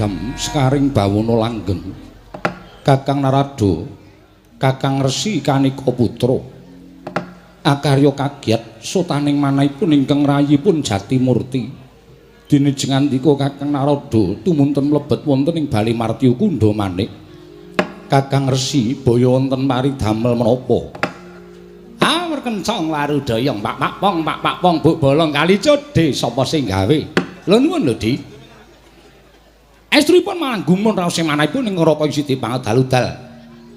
Sidam sekaring bawana langgeng. Kakang Narada, Kakang Resi Kanika Putra. Akarya kagiat sotaning manahipun ingkang rayipun Jatimurti. Dene jengandika Kakang Narada tumunten mlebet wonten ing Bali Martya Kundha Manik. Kakang Resi baya wonten pari damel menapa? Awur kencong warudaya pak pak pong pak pak pong buk bolong kali codhe sapa sing gawe? Lho nuwun lho Di. Estripun malah gumun raose manahipun ing neraka isi pangadal-udal.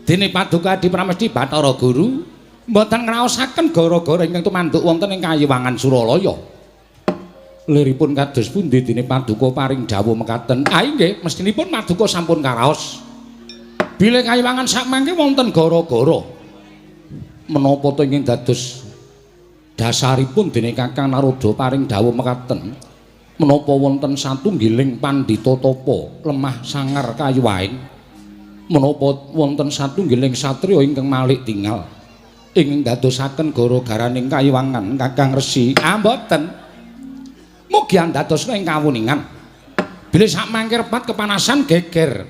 Dene Paduka Adi Pramesti Bathara Guru mboten ngraosaken gara-gara ingkang tumanduk wonten ing Kayiwangan Suralaya. Liripun kados pundi dene Paduka paring dawuh mekaten? Ah inggih, mestinipun Paduka sampun karaos. Bilih Kayiwangan sakmangke wonten gara-gara. Menapa to ingkang dados dasaripun dene Kakang Narada paring dawuh mekaten? Menapa wonten satunggiling pandhita tapa lemah sangar kayuwaing? Menapa wonten satunggiling satriya ingkang malik tingal ingkang dadosaken gara-garaning Kayiwangan Kakang Resi? Ah mboten. Mugi andadosna ing kawuningan. Bilih sakmangke repat kepanasan geger.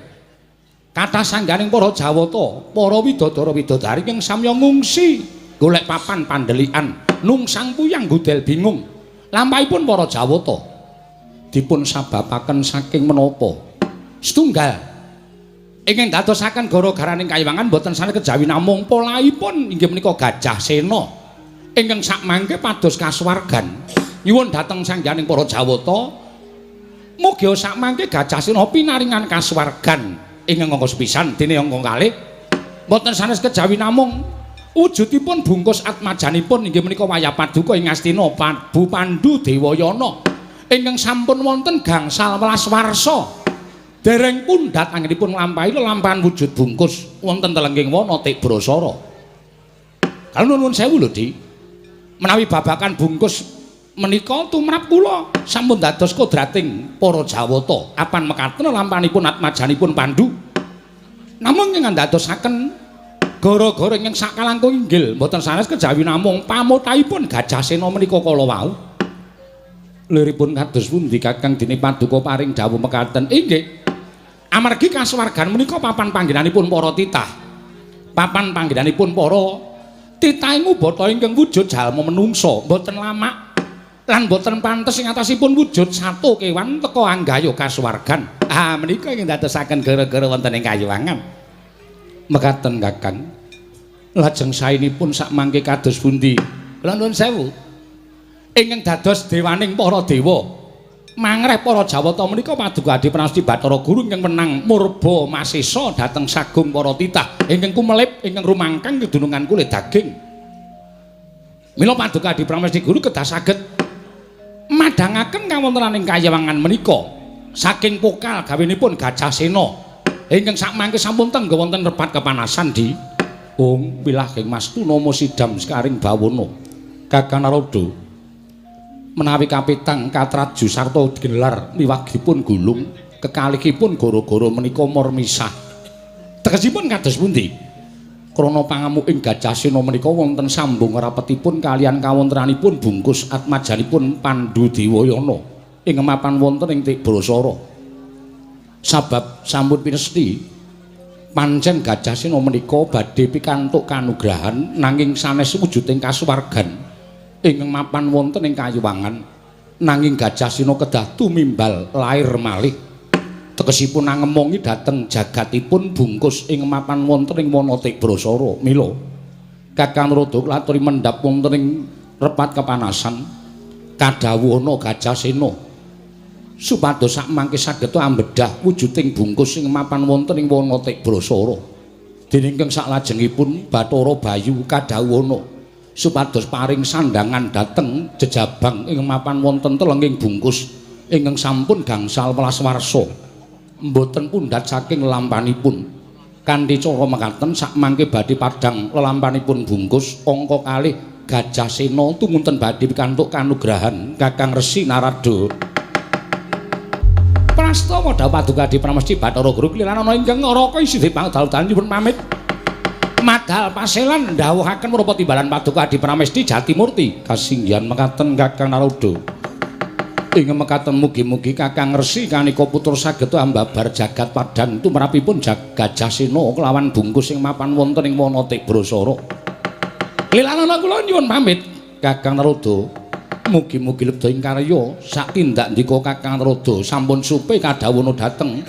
Kathah sangganing para Jawata, para widodara widodari ingkang samya ngungsi golek papan pandhelikan, nungsang puyang gudel bingung. Lampahipun para Jawata dipun sababaken saking menapa? Setunggal ingkang dadosaken gara-garaning Kayiwangan boten sanes kejawi namung polahipun inggih menika Gajah Sena ingkang sakmangke pados kasuwargan. Nyuwun dhateng sangganing para Jawata, mugi sakmangke Gajah Sena pinaringan kasuwargan ingkang angka sepisan dene angka kalih boten sanes kejawi namung wujudipun bungkus atmajanipun inggih menika wayah paduka ing Astina Prabu Pandu Dewayana ingkang sampun wonten gangsal welas warsa dereng pundhat anggenipun nglampahi lelampahan wujud bungkus wonten telengging wana Tikbrasara. Kalau nuwun sewu lho Di, menawi babakan bungkus menika tumrap kula sampun dados kodrating para Jawata apan mekaten lampanipun atmajanipun Pandu. Namung ingkang ndadosaken gara-gara ingkang sakalangkung inggil mboten sanes kejawi namung pamotahipun Gajah Sena menika kala wau. Liripun kados pundi Kakang dene Paduka paring dawuh mekaten? Inggih. Amargi kasuwargan menika papan panggenanipun para titah. Papan panggenanipun para titah ngubata ingkang wujud jalma menungsa, mboten lamak lan mboten pantes ing atasipun wujud sato kewan teka anggaya kasuwargan. Ah menika ingkang dadosaken gara-gara wonten ing Kayiwangan. Mekaten Kakang. Lajeng saenipun sakmangke kados pundi? Kula nuwun sewu. Ingkang dados dewaning para dewa. Mangreh para Jawata menika Paduka Adi Prasti Bathara Guru ingkang wenang murba masesa dhateng sagung para titah ingkang kumelip ingkang rumangkang kedunungan kulit daging. Mila Paduka Adi Pramesti Guru kedah saged madhangaken kawontenaning Kayiwangan menika saking pokal gawinipun Gajah Sena ingkang sakmangke sampun tengga wonten repat kepanasan di Ung pilahing mastuna sidam sekaring bawana. Kakang Narada, menawi kapitang katraju sarta gelar miwagipun gulung kekalihipun gara-gara menika murmisah. Tegesipun kados pundi? Krana pangamuking Gajah Sena menika wonten sambung rapetipun kaliyan kawontenanipun bungkus atmajanipun Pandu Dewayana ing mapan wonten ing Tikbrasara. Sabab sampun pinesti pancen Gajah Sena menika badhe pikantuk kanugrahan nanging sanes wujuding kasuwargan ingkang mapan wonten ing Kayiwangan, nanging Gajah Sena kedah tumimbal lair malih. Tegesipun angemongi dhateng jagatipun bungkus ing mapan wonten ing wana Tikbrasara. Mila Kakang Narada laturi mendhap wonten ing repat kepanasan kadhawuhana Gajah Sena supados sakmangke saged ambedah wujuding bungkus ing mapan wonten ing wana Tikbrasara. Dene ingkang saklajengipun Bathara Bayu kadhawuhana supados paring sandhangan dhateng jejabang ing mapan wonten telenging bungkus ingkang sampun gangsal welas warsa mboten pundhat saking lelampanipun. Kanthi cara mekaten sakmangke badhe padhang lelampanipun bungkus angka kalih Gajah Sena tumunten badhe pikantuk kanugrahan Kakang Resi Narada. Prastawa dawuh Paduka Adi Pramesti Bathara Guru kliran ana ingkang ngaraka isih pangdal-dal nyuwun pamit. Madal paselan ndhawuhaken menapa timbalan Paduka Adi Pramesti Jatimurti kasinggihan mekaten Kakang Narada. Ing mekaten mugi-mugi Kakang Resi Kanika putra saged ambabar jagat padhang tumrapipun Gajah Sena kelawan bungkus sing mapan wonten ing wana Tibrasara. Lilanana kula nyuwun pamit Kakang Narada. Mugi-mugi lebda ing karya sak tindak ndika Kakang Narada sampun supe kadhawuhna dhateng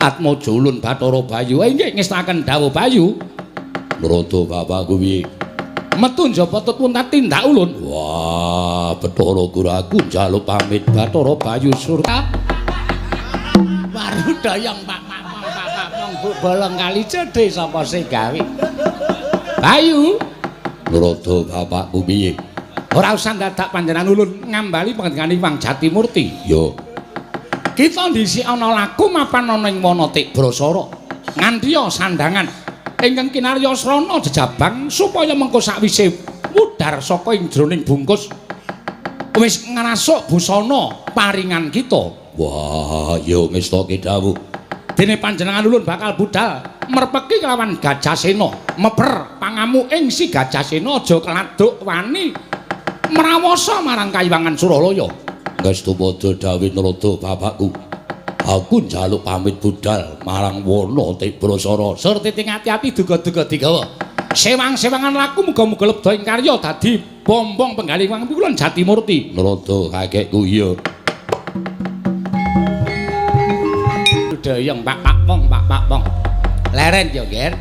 Atmaja ulun Bathara Bayu. Inggih ngestaken dawuh Bayu. Narada bapakku piye? Metu njaba tut puntat tindak ulun. Wah, Bathara Guru aku njaluk pamit Bathara Bayu Surta. Waru doyong Pak Pak Pak Pak Pong Bu bolong kali cedhe sapa sing gawe. Bayu. Narada bapakku piye? Ora usah dadak panjenengan ulun ngambali pangendikane Hyang Jatimurti. Yo. Kita dhisik ana laku mapan ana ing wana Tibrasara. Ngandhiya sandangan ingkang kinarya srana jejabang supaya mengko sakwise mudhar saka ing jroning bungkus wis ngrasuk busana paringan kita. Wah, ya ngestake dawuh. Dene panjenengan ulun bakal budal merpeki kelawan Gajah Sena, meper pangamu ing si Gajah Sena aja keladuk wani mrawasa marang kayiwangan Suralaya. Ngestu padha dawuh Narada bapakku. Aku njaluk pamit budal marang wana Tibrasara. Surti ati-ati duga-duga digawa. Sewang-sewangan laku muga-muga lebda ing karya dadi bombong penggalih wang kula Jatimurti. Narada kakekku iya. Doyong Pak Pak Pong Pak Pak Pong. Leren yo, Ger.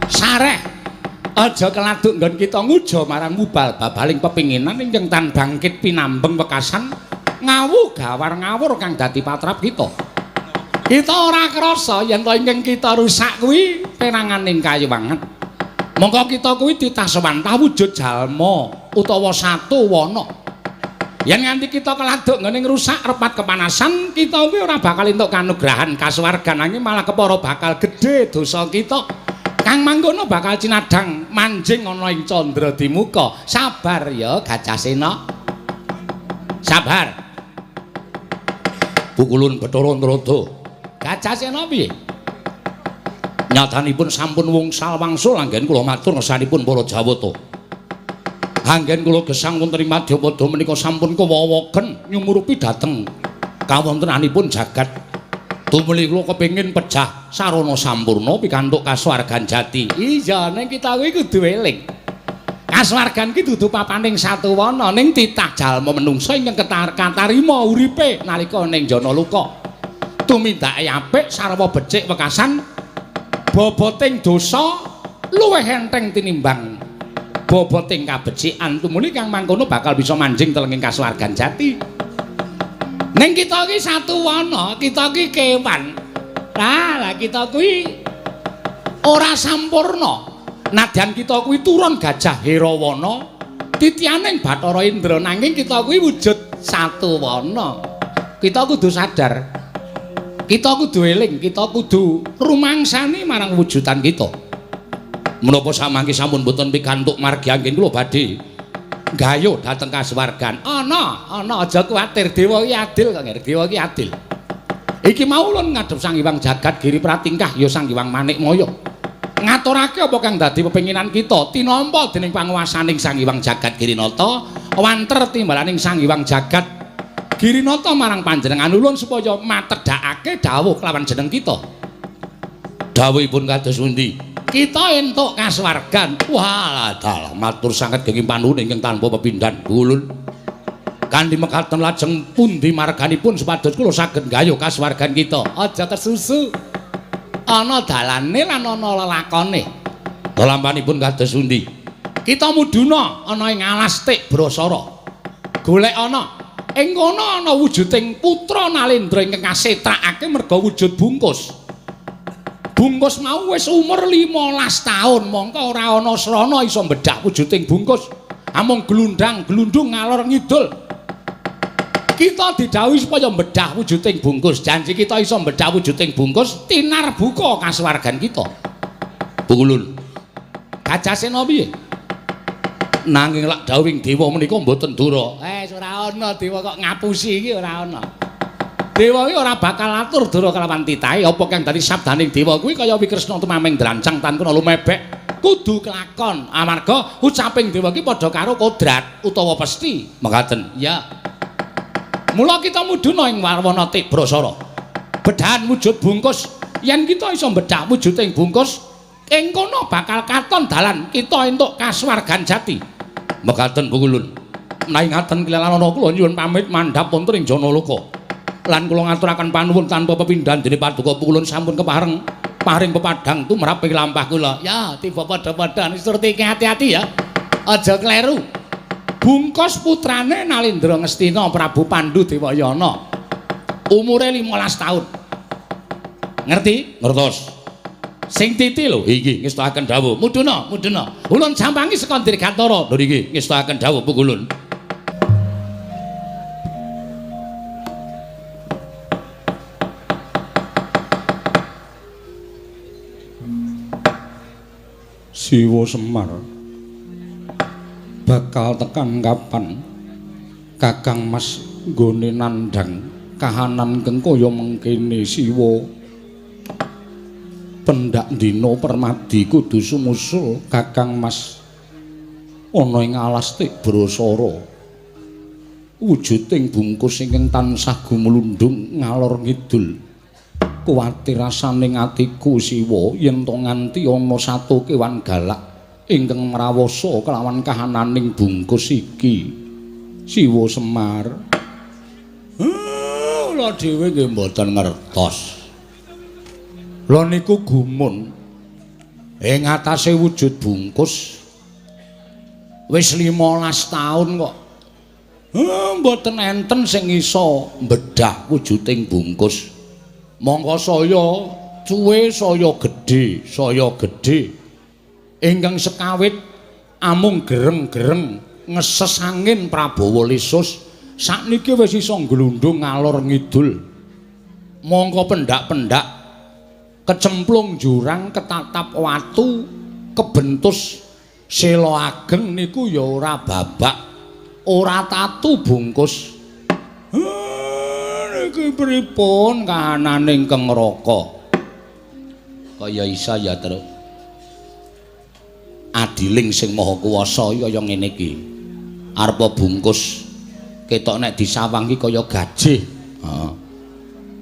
Sareh. Aja keladuk nggon kita nguja marang mubal babaling pepinginan ingkang tan bangkit pinambeng wekasan ngawu gawar ngawur kang dadi patrap kita. Kita ora krasa yen to ingkang kita rusak kuwi peranganing kayiwangan. Mongko kita kuwi titah sewantah wujud jalma utawa satu wana. Yen nganti kita keladuk nggone ngrusak repat kepanasan, kita kuwi ora bakal entuk kanugrahan kasuwargan nanging malah kepara bakal gedhe dosa kita. Kang mangkono bakal cinadhang manjing ana ing candra dimuka. Sabar ya Gajah Sena. Sabar. Pukulun Bathara Narada. Gajah Sena piye? Nyatanipun sampun wungsal wangsul anggen kula matur ngersanipun para Jawata. Anggen kula gesang wonten ing madyapada menika sampun kewowoken nyumurupi dhateng kawontenanipun jagat. Tumuli kula kepengin pejah sarana sampurna pikantuk kasuwargan jati. Iya, ning kita kuwi kudu eling. Kasuwargan ki dudu papaning satuwana ning titah jalma menungsa ingkang katarima uripe nalika ning jana luka. Tumindake apik sarwa becik wekasan boboting dosa luwih enteng tinimbang boboting kabecikan. Tumuli kang mangkono bakal bisa manjing telenging kasuwargan jati. Ning kita ki satuwana, kita ki kewan. Lah kita kuwi ora sampurna. Nadyan kita kuwi turun Gajah Herawana, titianing Bathara Indra, nanging kita kuwi wujud satuwana. Kita kudu sadar. Kita kudu eling, kita kudu rumangsani marang wujudan kita. Menapa samangke sampun boten pikantuk margi anggen kula badhe gayuh dhateng kasuwargan. Ana, ana aja kuwatir, dewa iki adil kok, Nger. Dewa iki adil. Iki mau ulun ngadhep Sang Hyang Jagat Giri Pratingkah ya Sang Hyang Manikmaya. Ngaturake apa kang dadi pepinginan kita tinampa dening panguwasaning Sang Hyang Jagat Girinata, wanter timbalaning Sang Hyang Jagat Girinata marang panjenengan ulun supaya matedhakake dawuh kelawan jeneng kita. Dawuhipun kados pundi? Kita entuk kasuwargan. Wah, dalah matur sanget genging panuwun ingkang tanpa pepindhan ulun. Kanthi mekaten lajeng pundi marganipun supados kula saged gayuh kasuwargan kita. Aja kesusu. Ana dalane lan ana lelakone. Lelampanipun kados pundi? Kita mudhuna ana ing alas Tibrasara. Golek ana. Ing kono ana wujuding putra Nalendra ingkang kasetrakake merga wujud bungkus. Bungkus mau wis umur 15 taun, mongko ora ana srana iso mbedhah wujuding bungkus. Amung glundang-glundung ngalor ngidul. Kita didhawuhi supaya mbedhah wujuding bungkus. Janji kita iso mbedhah wujuding bungkus, tinar buka kasuwargan kita. Pungulun. Gajah Sena piye? Nanging lak dawuhing dewa menika mboten dura. Ora ana dewa kok ngapusi iki ora ana. Dewa iki ora bakal atur dura kelawan titahe. Apa kang dadi sabdaning dewa kuwi kaya Wikresna tumaming drancang tan kuna lumebek kudu kelakon. Amarga ucaping dewa iki padha karo kodrat utawa pesti. Mekaten. Ya. Mula kita mudhuna ing warwana Tibrasara. Bedhahan wujud bungkus, yen kita iso mbedhah wujuding bungkus, ing kono bakal katon dalan kita entuk kasuwargan jati. Mekaten Pukulun. Menawi ngaten kilalana kula nyuwun pamit mandhap wonten ing Janaloka. Lan kula ngaturaken panuwun tanpa pepindhan dene paduka Pukulun sampun kepareng paring pepadhang tumrap ing lampah kula. Ya, tiba padha-padha surti ati-ati ya. Aja kleru. Bungkus putrane Nalendra Ngastina Prabu Pandu Dewayana. Umure 15 taun. Ngerti? Ngertos. Sing titi lho iki ngestokaken dawuh. Mudhuna, mudhuna. Ulun sampangi saka Dirgantara. Lho niki ngestokaken dawuh Pukulun. Siwa Semar bakal tekan kapan Kakang Mas nggone nandhang kahanan kang kaya mengkene Siwa. Pendak dina Permadi kudu sumusul Kakang Mas ana ing alas Tibrasara. Wujuding bungkus ingkang tansah gumlundung ngalor ngidul. Kuwatir rasane atiku Siwa yen to nganti ana satu kewan galak ingkang mrawasa kelawan kahananing bungkus iki. Siwa Semar, kula dhewe nggih mboten ngertos. Lha niku gumun ing atase wujud bungkus wis 15 taun kok mboten enten sing iso mbedhah wujuding bungkus. Mongko saya cuwe saya gedhe, saya gedhe. Ingkang sekawit amung gereng-gereng ngeses angin Prabawa Lesus sakniki wis iso nglundung ngalor ngidul. Mongko pendak-pendak kecemplung jurang ketatap watu kebentus sela ageng niku ya ora babak, ora tatu bungkus. Niki pripun kahanane ingkang neraka? Kaya isa ya, Truk. Adiling sing maha kuwasa kaya ngene iki. Arepa bungkus ketok nek disawang iki kaya gajih. Heeh.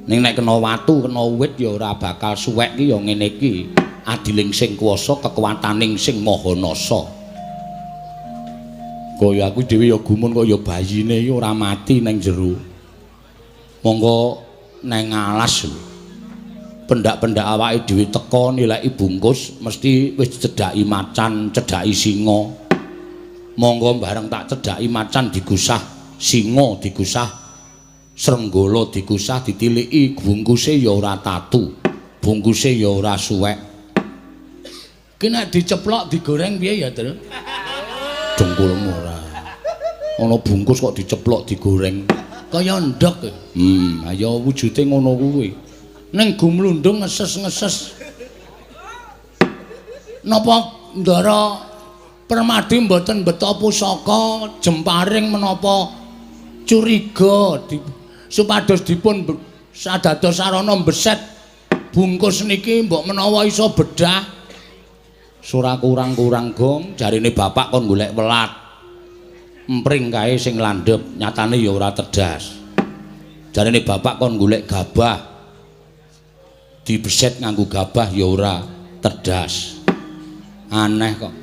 Ning nek kena watu, kena wit ya ora bakal suwek ki ya ngene iki. Adiling sing kuwasa, kekuwataning sing maha nasa. Kaya aku dhewe ya gumun kaya bayine iki ora mati nang jero. Monggo nang alas lho. Pendak-pendak awake dhewe teka nileki bungkus mesti wis cedhaki macan, cedhaki singa. Monggo bareng tak cedhaki macan digusah, singa digusah, srenggala digusah, ditiliki bungkuse ya ora tatu, bungkuse ya ora suwek. Ki nek diceplok digoreng piye ya, Tru? Dengkulmu ora. Ana bungkus kok diceplok digoreng kaya ndhog. Ayo wujude ngono kuwi. Ning gumlundung ngeses-ngeses. Napa Ndara Permadi mboten beto pusaka jemparing menapa curiga supados dipun sadados sarana mbeset bungkus niki mbok menawa iso bedah. Sura kurang-kurang gong jarine bapak kon golek welat. Empring kae sing landhep nyatane ya ora tedas. Jarine bapak kon golek gabah. Dibeset nganggo gabah ya ora tedas. Aneh kok.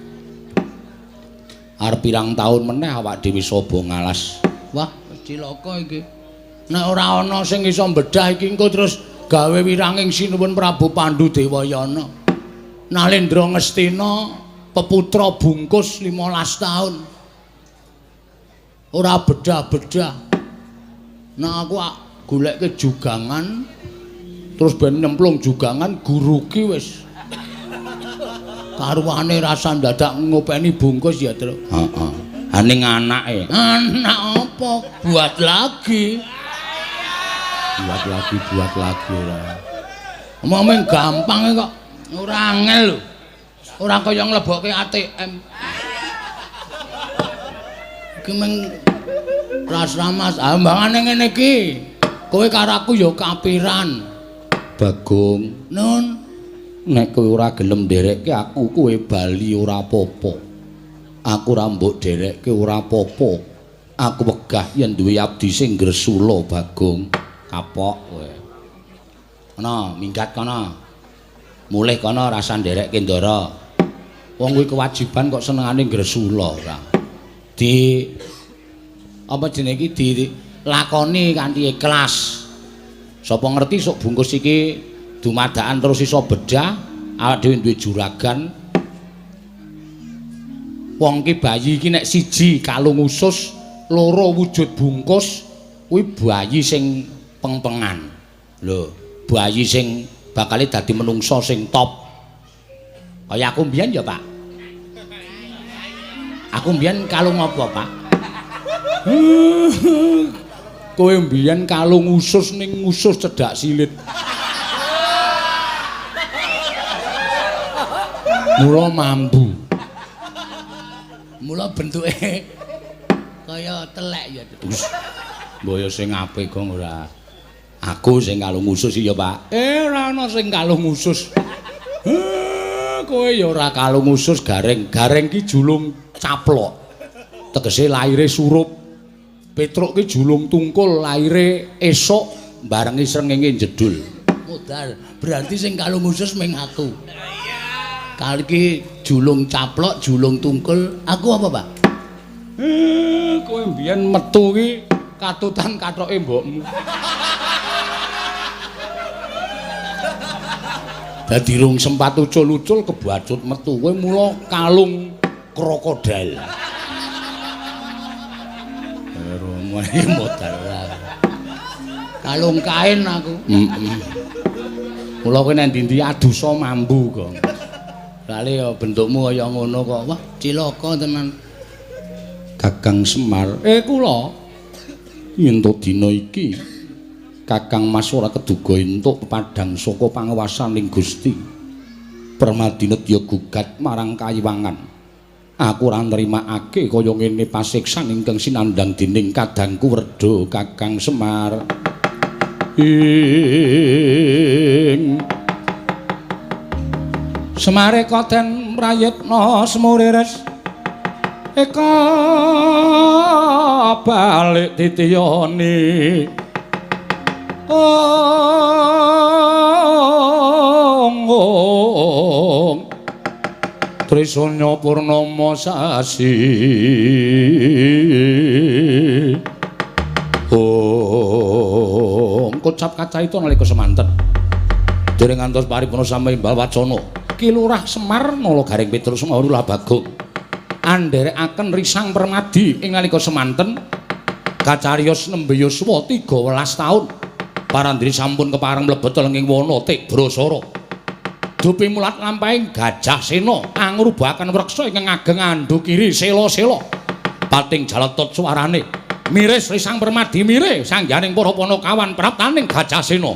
Arep pirang taun meneh awak dhewe sobo ngalas. Wah, cilaka iki. Nek ora ana sing iso mbedah iki engko terus gawe wiranging sinuwun Prabu Pandu Dewayana. Nalendra Ngastina peputra bungkus 15 taun. Ora bedah-bedah. Nek aku golekke jugangan terus ben nyemplung jugangan guruki wis. Karuane rasa ndadak ngopeni bungkus ya, Truk. Heeh. Ha ning anake. Anak apa? Buat lagi. Buat lagi, buat lagi ora. Omong gampang kok. Ora angel lho. Ora kaya nglebokke ATM. Iki meng ras-ramas ambangane ngene iki. Kowe karo aku ya kapiran. Bagong, Nun. Nek kowe ora gelem nderekke aku, kowe bali ora apa-apa. Aku ora mbok derekke ora apa-apa. Aku wegah yen duwe abdi sing gresula, Bagong. Kapok kowe. Kono, minggat kono. Mulih kono rasa nderek Kendara. Wong kuwi kewajiban kok senengane gresula ora. Di apa jenenge iki dilakoni kanthi ikhlas. Sapa ngerti sok bungkus iki dumadakan terus iso bedah, awak dhewe duwe juragan. Wong ki bayi iki nek siji kalung usus, loro wujud bungkus, kuwi bayi sing pengpengan. Lho, bayi sing bakale dadi menungsa sing top. Kaya aku mbiyen ya, Pak. Aku mbiyen kalung apa, Pak? Kowe mbiyen kalung usus ning usus cedhak silit. Mula mambu. Mula bentuke kaya telek ya. Mbok sing apik kok ora. Aku sing kalung usus ya, Pak. Ora ana sing kalung usus. Kowe ya ora kalung usus gareng. Gareng ki julung caplok. Tegese laire surup. Petruk ki julung tungkul, laire esuk barengi srengenge jedul. Modal, berarti sing kalung usus ming aku. Kali ki julung caplok, julung tungkul, aku apa, Pak? Kowe mbiyen metu ki katutan kathoke mbokmu. Dadi rung sempat ucul-ucul kebacut metu. Kowe mula kalung krokodil. Modal. Kalung kain aku. Mula kowe nang ndi-ndi adusa mambu kok. Lale ya bentukmu kaya ngono kok. Wah, cilaka tenan. Kakang Semar, kula entuk dina iki Kakang Mas ora keduga entuk pepadang saka panguwasaning Gusti. Permadi nedya gugat marang kayiwangan. Aku ora nrimakake kaya ngene pasiksan ingkang sinandhang dening kadangku Werda Kakang Semar. Ing Semare koten prayitna semurires eka balik titiyane. Ong Trisanya purnama sasi. Ong kocap kacaita nalika semanten. Dereng ngantos paripurna samimbal wacana. Ki Lurah Semar Nala Gareng Petruk Semar Lurah Bagong andherekaken risang permadi ing nalika semanten kacariyos nembe yuswa 13 taun. Parandri sampun kepareng mlebet ing wana Tibrasara. Dupi mulat lampahing Gajah Sena angrubahaken wreksa ingkang ageng andukiri sela-sela. Pating jaletot suarane. Miris risang permadi mire sangganing para panakawan praptaning Gajah Sena.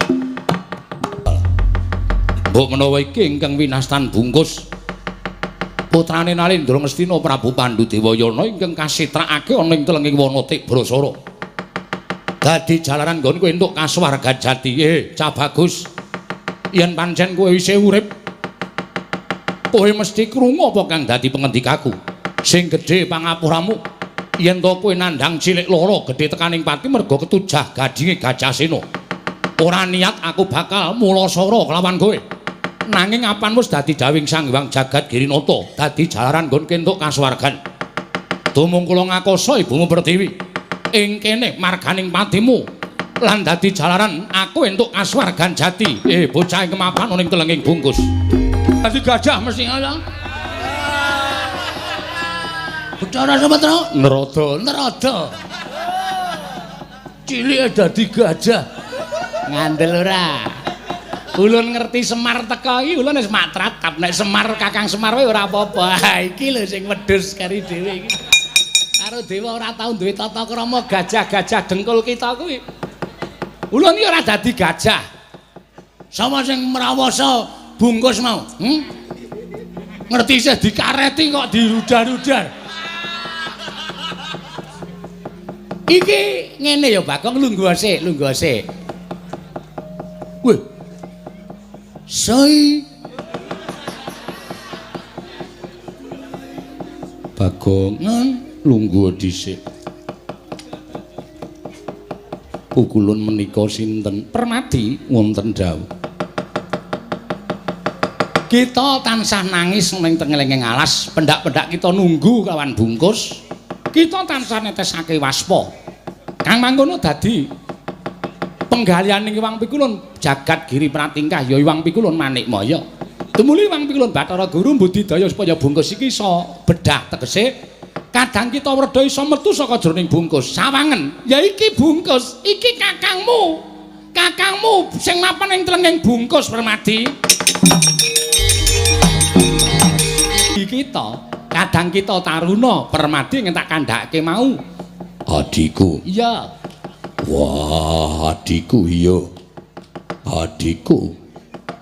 Mbok menawa iki ingkang winastan bungkus putrane Nalendra Ngastina Prabu Pandhu Dewayana ingkang kasitrakake ana ing telenging wana Tibrasara. Dadi jalaran nggonku entuk kasuwargan jati. Cah bagus. Yen pancen kowe isih urip, kowe mesti krungu apa kang dadi pengendikaku. Sing gedhe pangapuramu yen to kowe nandhang cilik lara gedhe tekaning pati merga ketujah gadinge Gajah Sena. Ora niat aku bakal mulasara kelawan kowe. Nanging apan wis dadi dawing Sang Hyang Jagat Girinata, dadi jalaran nggon kentuk kasuwargan. Tumung kula ngakoso ibumu Pertiwi ing kene marganing patimu lan dadi jalaran aku entuk kasuwargan jati. Bocah ing kemapan ana ing telenging bungkus. Dadi gajah mesti ala. Bathara Sumetra Nerada, nerada. Cilike dadi gajah. Ngandel ora. Ulun ngerti Semar teka iki ulun wis matratap nek Semar Kakang Semar wae ora apa-apa. Iki lho sing wedhus kari dhewe iki. Karo dewa ora tau duwe tata krama gajah-gajah dengkul kita kuwi. Ulun iki ora dadi gajah. Sapa sing mrawasa bungkus mau? Ngerti isih dikareti kok dirudar-rudar. Iki ngene ya Bagong, lungguh sik, lungguh sik. Wih. Soi. Bagong, lungguh dhisik. Pukulun menika sinten? Permadi wonten dawuh. Kita tansah nangis ning tengelenging alas, pendak-pendak kita nunggu kawan bungkus. Kita tansah netesake waspa. Kang mangkono dadi penggalian ing Iwang Pikulun jagat giri pratingkah ya Iwang Pikulun Manikmaya. Tumuli Iwang Pikulun Bathara Guru mbudidaya supaya bungkus iki iso bedah tegese kadang kita werda iso metu saka jroning bungkus. Sawangen, ya iki bungkus, iki kakangmu. Kakangmu sing mapan ing tlenging bungkus Permadi. Kita kadang kita taruna Permadi ngentak kandhake mau. Adikku. Iya. Wah, adikku iya. Adikku,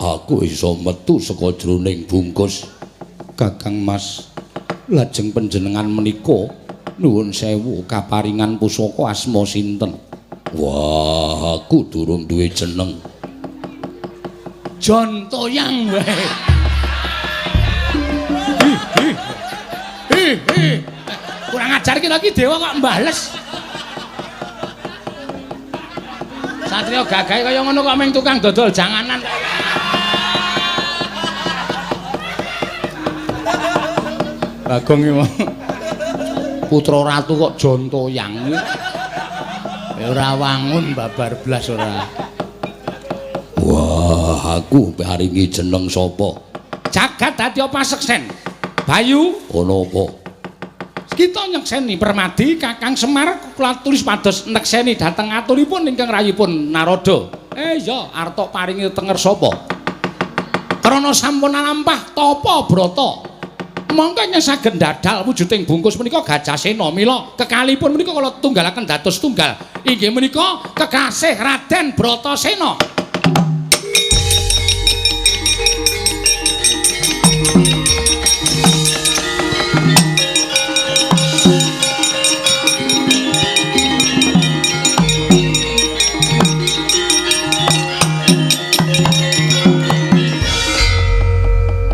aku iso metu saka jroning bungkus. Kakang Mas, lajeng panjenengan menika nuwun sewu kaparingan pusaka asma sinten? Wah, aku durung duwe jeneng. Jon Toyang wae. Kurang ajar ki lagi dewa kok mbales. Satrio gagahe kaya ngono kok ming tukang dodol janganan. Bagong iki putra ratu kok Jon Toyang. Ya ora wangun babar blas ora. Wah, aku paringi jeneng sapa? Jagat dadi paseksen. Bayu, ana apa? Kita nyekseni Permadi Kakang Semar kula tulis pados nekseni dhateng aturipun ingkang rayipun Narada. Iya, arta paringi tenger sapa? Krana sampun alampah tapa brata. Mongko ingkang saged ndadal wujuding bungkus menika Gajahsena. Mila kekalipun menika kula tunggalaken dados tunggal. Inggih menika kekasih Raden Bratasena.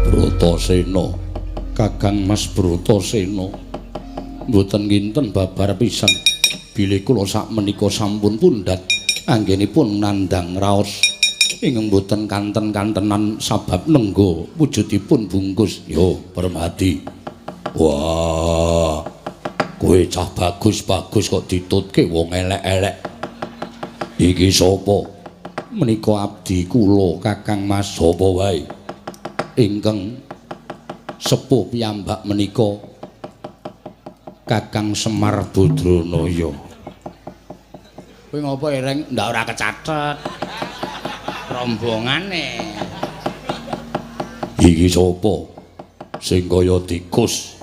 Bratasena, Kakang Mas Bratasena, mboten nginten babar pisan. Bilih kula sakmenika sampun pundhat anggenipun nandhang raos ingkang mboten kanten-kantenan sabab nengga wujudipun bungkus. Yo Permadi. Wah, kowe cah bagus-bagus kok ditutke wong elek-elek. Iki sapa? Menika abdi kula Kakang Mas. Sapa wae? Ingkang sepuh piyambak menika Kakang Semar Badranaya. Kowe ngopo ereng? Ndak ora kecathet rombongane. Iki sapa sing kaya tikus?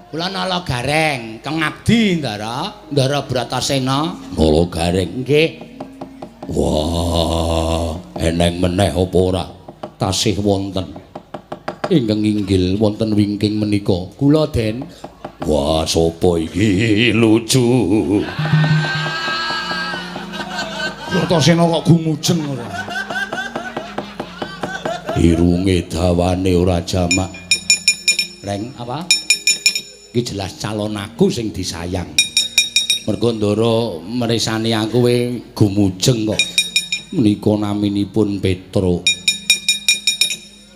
Kula Nala Gareng, kang abdi Ndara, Ndara Bratasena. Nala Gareng? Nggih. Wah, eneng meneh apa ora? Tasih wonten ingkang inggil wonten wingking menika. Kula Den. Wah, sapa iki? Lucu. Bratasena kok gumujeng ora. Irunge dawane ora jamak. Reng apa? Iki jelas calon aku sing disayang. Mergo Ndara mresani aku we gumujeng kok. Menika naminipun Petruk.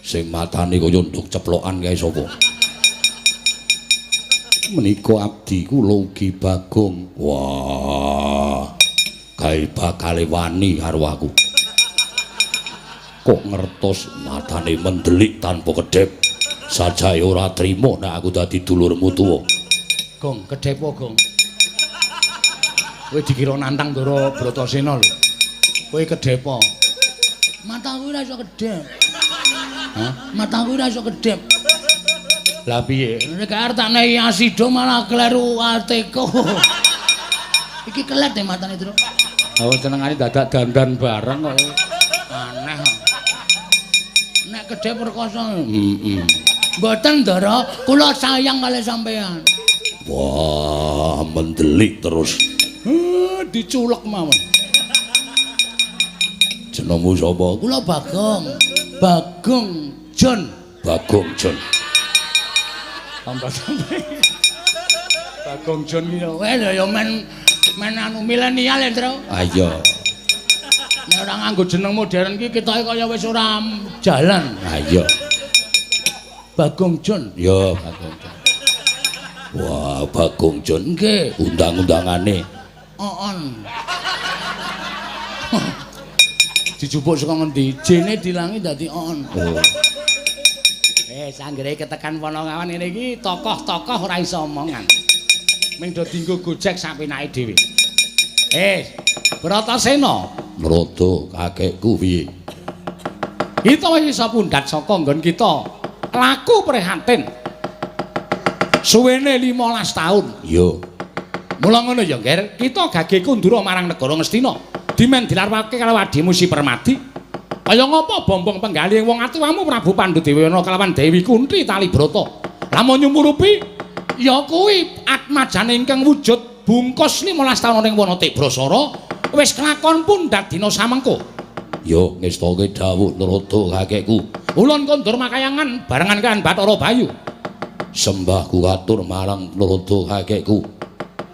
Sing matane kaya nduk ceplokan kae sapa? Menika abdi kula ugi Bagong. Wah, kae bakale wani karo aku. Kok ngertos matane mendelik tanpa kedhep. Sajae ora trima nek aku dadi dulurmu tuwa. Gong, kedhepo Gong. Kowe dikira nantang Ndara Bratasena lho. Kowe kedhepo. Mataku ora iso kedhep. Hah? Mataku ora iso kedhep. Lah piye? Nek arep tak nehi asido malah kleru ateko. Iki kelet e matane, Tru. Ha senengane dadak dandan bareng kok. Aneh. Nek kedhep perkosa. Heeh. Mboten, Ndara, kula sayang kalih sampean. Wah, mendelik terus. Diculek mawon. Jenengmu sapa? Kula Bagong. Bagong John. Bagong John. Tambah sampe. Bagong John ki ya men Men anu milenial ya, Tru. Ah iya. Nek ora nganggo jeneng modern ki ketoke kaya wis ora jalan. Ah iya. Bagong John. Ya, Bagong John. Wah, Bagong John nggih, undang-undangane. On. Dijupuk saka ngendi? Jene dilangi dadi on. Oh. Sanggere ketekan Panakawan ngene iki tokoh-tokoh ora iso omongan. Ming do dienggo gojek sak penake dhewe. Bratasena, Nrada kakekku piye? Kita wis iso pundhat saka nggon kita. Laku prihatin. Suwene 15 taun. Iya. Mula ngono ya, Ngger, kita gage kundura marang negara Ngastina. Dimen dilarwake karo adimu Si Permadi. Kaya ngapa bombong penggalih wong atuwamu Prabu Pandudewayana kelawan Dewi Kunti Talibrata. Lamun nyumurupi ya kuwi atmajane ingkang wujud bungkus 15 taun ning wana Tibrasara wis kelakon pundhat dina samengko. Ya ngestake dawuh Nrada kakekku. Ulun kondur makayangan barengan kan Bathara Bayu. Sembahku katur marang Nrada kakekku.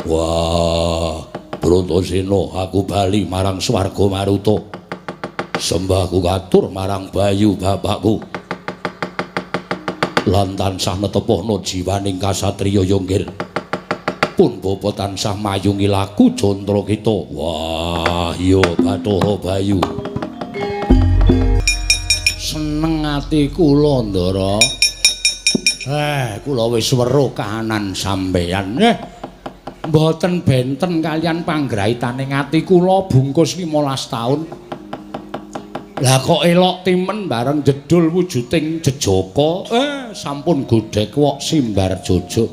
Wah, Bratasena aku bali marang swarga Maruta. Sembahku katur marang Bayu bapakku. Lan tansah netepohna jiwaning kasatriya Yonggir. Pun bapa tansah mayungi laku jantra kita. Wah, iya Bathara Bayu. Seneng ati kula, Ndara. Kula wis weruh kahanan sampeyan. Mboten benten kalian panggraitaning ati kula bungkus 15 taun. Lah kok elok timen bareng jedul wujuding jejaka. Sampun godhek wok simbar jojo.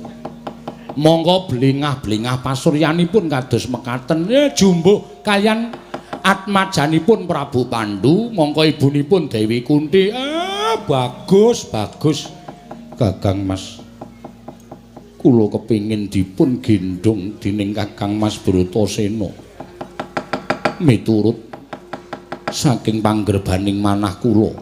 Monggo blingah-blingah pasuryanipun kados mekaten. Jumbuh kalian atmajanipun Prabu Pandu, mongko ibunipun Dewi Kunti. Bagus, bagus. Kakang Mas, kula kepingin dipun gendhong dening Kakang Mas Bratasena. Miturut saking panggerbaning manah kula,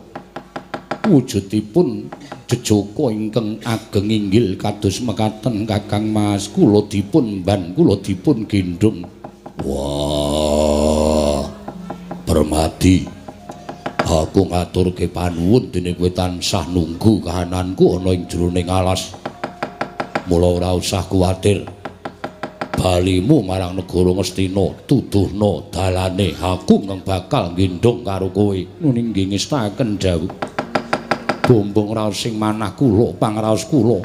wujudipun jejaka ingkang ageng inggil kados mekaten Kakang Mas, kula dipun ban, kula dipun gendhong. Wah, Permadi, aku ngaturke panuwun dene kowe tansah nunggu kahananku ana ing jroning alas. Mula ora usah kuwatir. Balimu marang negara Ngastina, tuduhna dalane, aku ngeng bakal nggendhong karo kowe. Nuni nggih ngestaken dawuh. Bombong raos sing manah kula, pangraos kula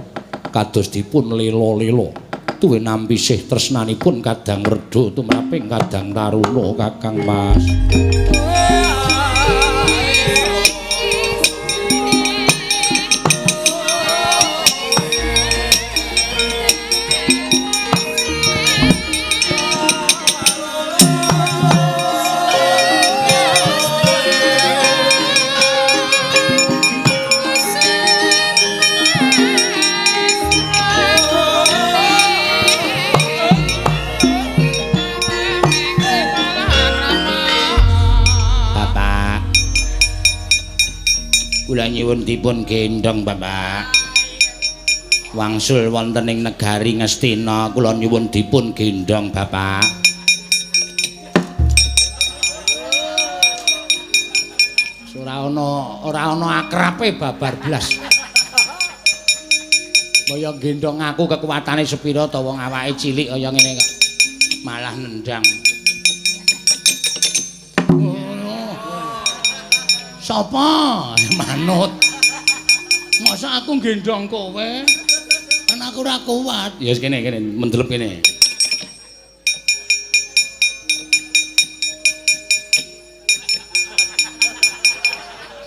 kados dipun lela-lela. Tuwe nampi sih tresnanipun kadang werda tumraping kadang taruna Kakang Mas. Kula nyuwun dipun gendhong Bapak. Wangsul wonten ing negari Ngastina, kula nyuwun dipun gendhong Bapak. Ora ana akrabe babar blas. Kaya gendhong aku kekuatane sepira ta wong awake cilik kaya ngene kok malah nendang. Sapa? Manut. Masa aku gendhong kowe? Kan aku ora kuat. Ya wis kene kene mendelep kene.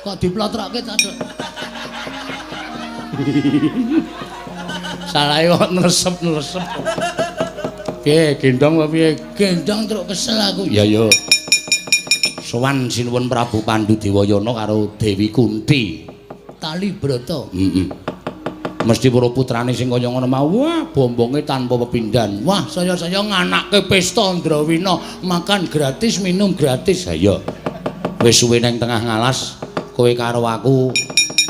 Kok diplotrokke ta, Duk? Salahe kok nresep-nresep. Piye gendhong apa piye? Gendhong truk kesel aku. Ya ya. Sowan sinuwun Prabu Pandudewayana karo Dewi Kunti Talibrata. Heeh. Mesti para putrane sing kaya ngono mau, wah bombonge tanpa pepindhan. Wah, saya-saya nganake pesta Ndrawina, makan gratis, minum gratis. Ha iya. Wis suwe nang tengah ngalas, kowe karo aku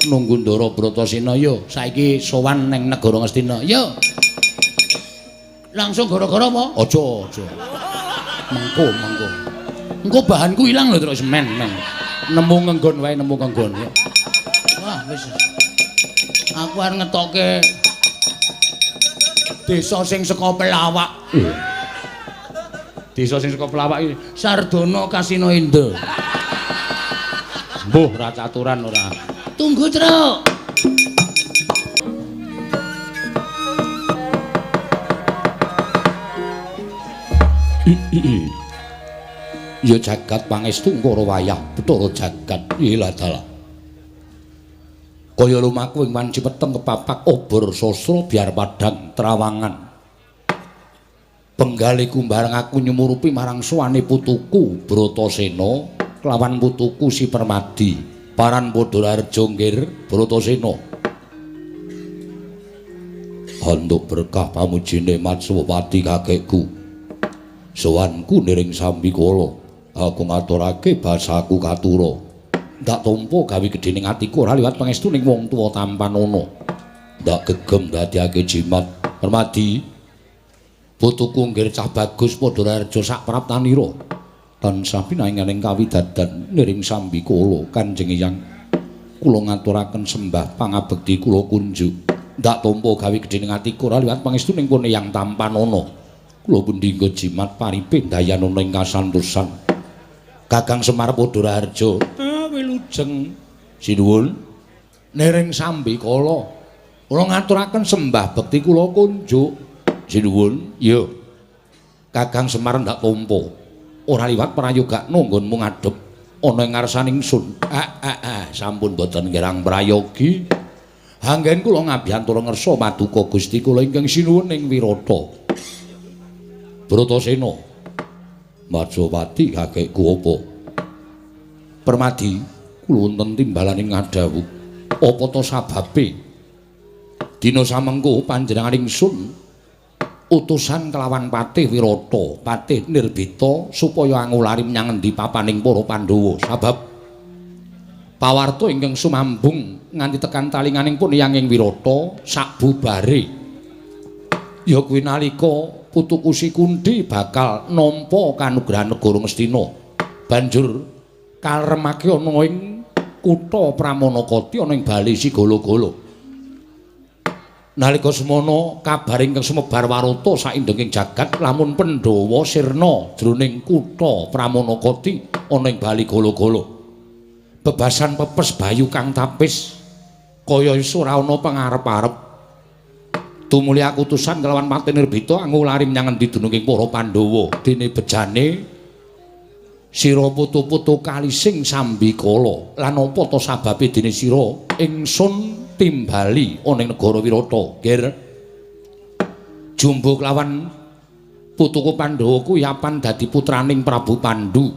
nunggu Ndara Bratasena yo. Saiki sowan nang negara Ngastina. Yo. Langsung gara-gara apa? Aja, aja. Mengko, mengko. Engko bahanku ilang lho terus men, men. Nemu ngenggon wae, nemu ngenggon. Wah, wis. Aku arep ngetoke desa sing saka pelawak. Desa sing saka pelawak iki Sardono Kasino Indo. Mbuh, ra caturan ora. Tunggu, Truk. Ya jagat pangestu ngkara wayah Bathara jagat ila dalah. Kaya lumaku ing wanci peteng kepapak obor sastra biar padhang trawangan. Benggaliku bareng aku nyumurupi marang suwane putuku Bratasena kelawan putuku Si Permadi. Paran padha raharja nggir Bratasena. Antuk berkah pamujine Matswapati kakekku. Sowanku niring sambikala. Aku ngaturake basaku katura. Ndak tampa gawe gedhening atiku ora liwat pangestu ning wong tuwa tampanana. Ndak gegem dadiake jimat. Permadi putuku nggir cah bagus padha raharja sak praptanira. Tansah pinanganing kawidadan niring sambikala Kanjeng Eyang. Kula ngaturaken sembah pangabekti kula kunjuk. Ndak tampa gawe gedhening atiku ora liwat pangestu ning pun Eyang tampanana. Kula pundi nggo jimat paripe dayanana ing kasantosan. Kakang Semar padha raharja. Wilujeng sinuwun niring sambikala. Kula ngaturaken sembah bekti kula kunjuk. Sinuwun, iya. Kakang Semar ndak tampa. Ora liwat prayogakno nggonmu ngadhep ana ing ngarsaning ingsun. Sampun boten ngerang prayogi. Anggen kula ngabiyantara ngersa paduka Gusti kula ingkang sinuwun ing Wirata. Bratasena. Matswapati kakekku apa? Permadi, kula wonten timbalaning ngadhawuh. Apa ta sababe? Dina samengko panjenengan ingsun utusan kelawan Patih Wirata, Patih Nirbita supaya angulari menyang endi papaning para Pandhawa. Sabab pawarta ingkang sumambung nganti tekan talinganing pun Eyang ing Wirata sakbubare. Ya kuwi nalika putuku Si Kundi bakal nampa kanugrahan negara Ngastina. Banjur kaleremake ana ing kutha Pramanakati ana ing bali Sigala-gala. Nalika semono kabar ingkang sumebar warata saindenging jagat lamun Pandhawa sirna jroning kutha Pramanakati ana ing bali Gala-gala. Bebasan pepes bayu kang tapis kaya wis ora ana pangarep-arep. Tumuli akutusan kelawan Patih Nirbita angulari menyang endi dununging para Pandhawa. Dene bejane sira putu-putu kalising sambikala lan apa ta sababe dene sira ingsun timbali ana ing negara Wirata. Ger jumbo kelawan putuku Pandhawa kuwi apan dadi putraning Prabu Pandu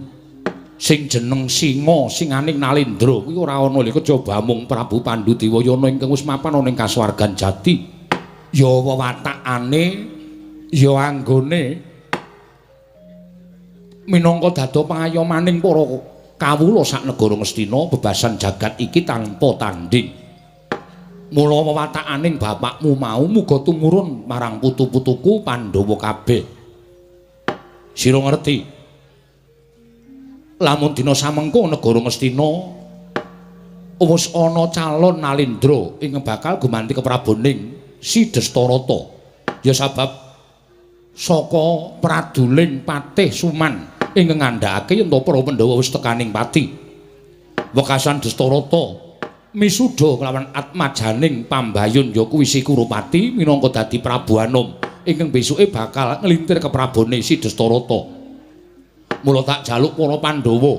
sing jeneng Singa singaning Nalendra kuwi ora ana lho kejaba mung Prabu Pandu Dewayana ingkang wis mapan ana ing kasuwargan jati. Ya wewatakane ya anggone minangka dado pangayomaning para kawula sak negara Ngastina bebasan jagat iki tanpa tanding. Mula wewatakaning bapakmu mau muga tumurun marang putu-putuku Pandhawa kabeh. Sira ngerti lamun dina samengko negara Ngastina wis ana calon Nalendra ingkang bakal gumanti kepraboning Si Destarata. Ya sabab saka praduling Patih Suman ingkang ngandhakake yen to para Pandhawa wis tekaning pati. Wekasan Destarata misuda kelawan atmajaning pambayun ya kuwi Si Kurupati minangka dadi Prabu Anom ingkang besuke bakal nglintir keprabone Si Destarata. Mula tak jaluk para Pandhawa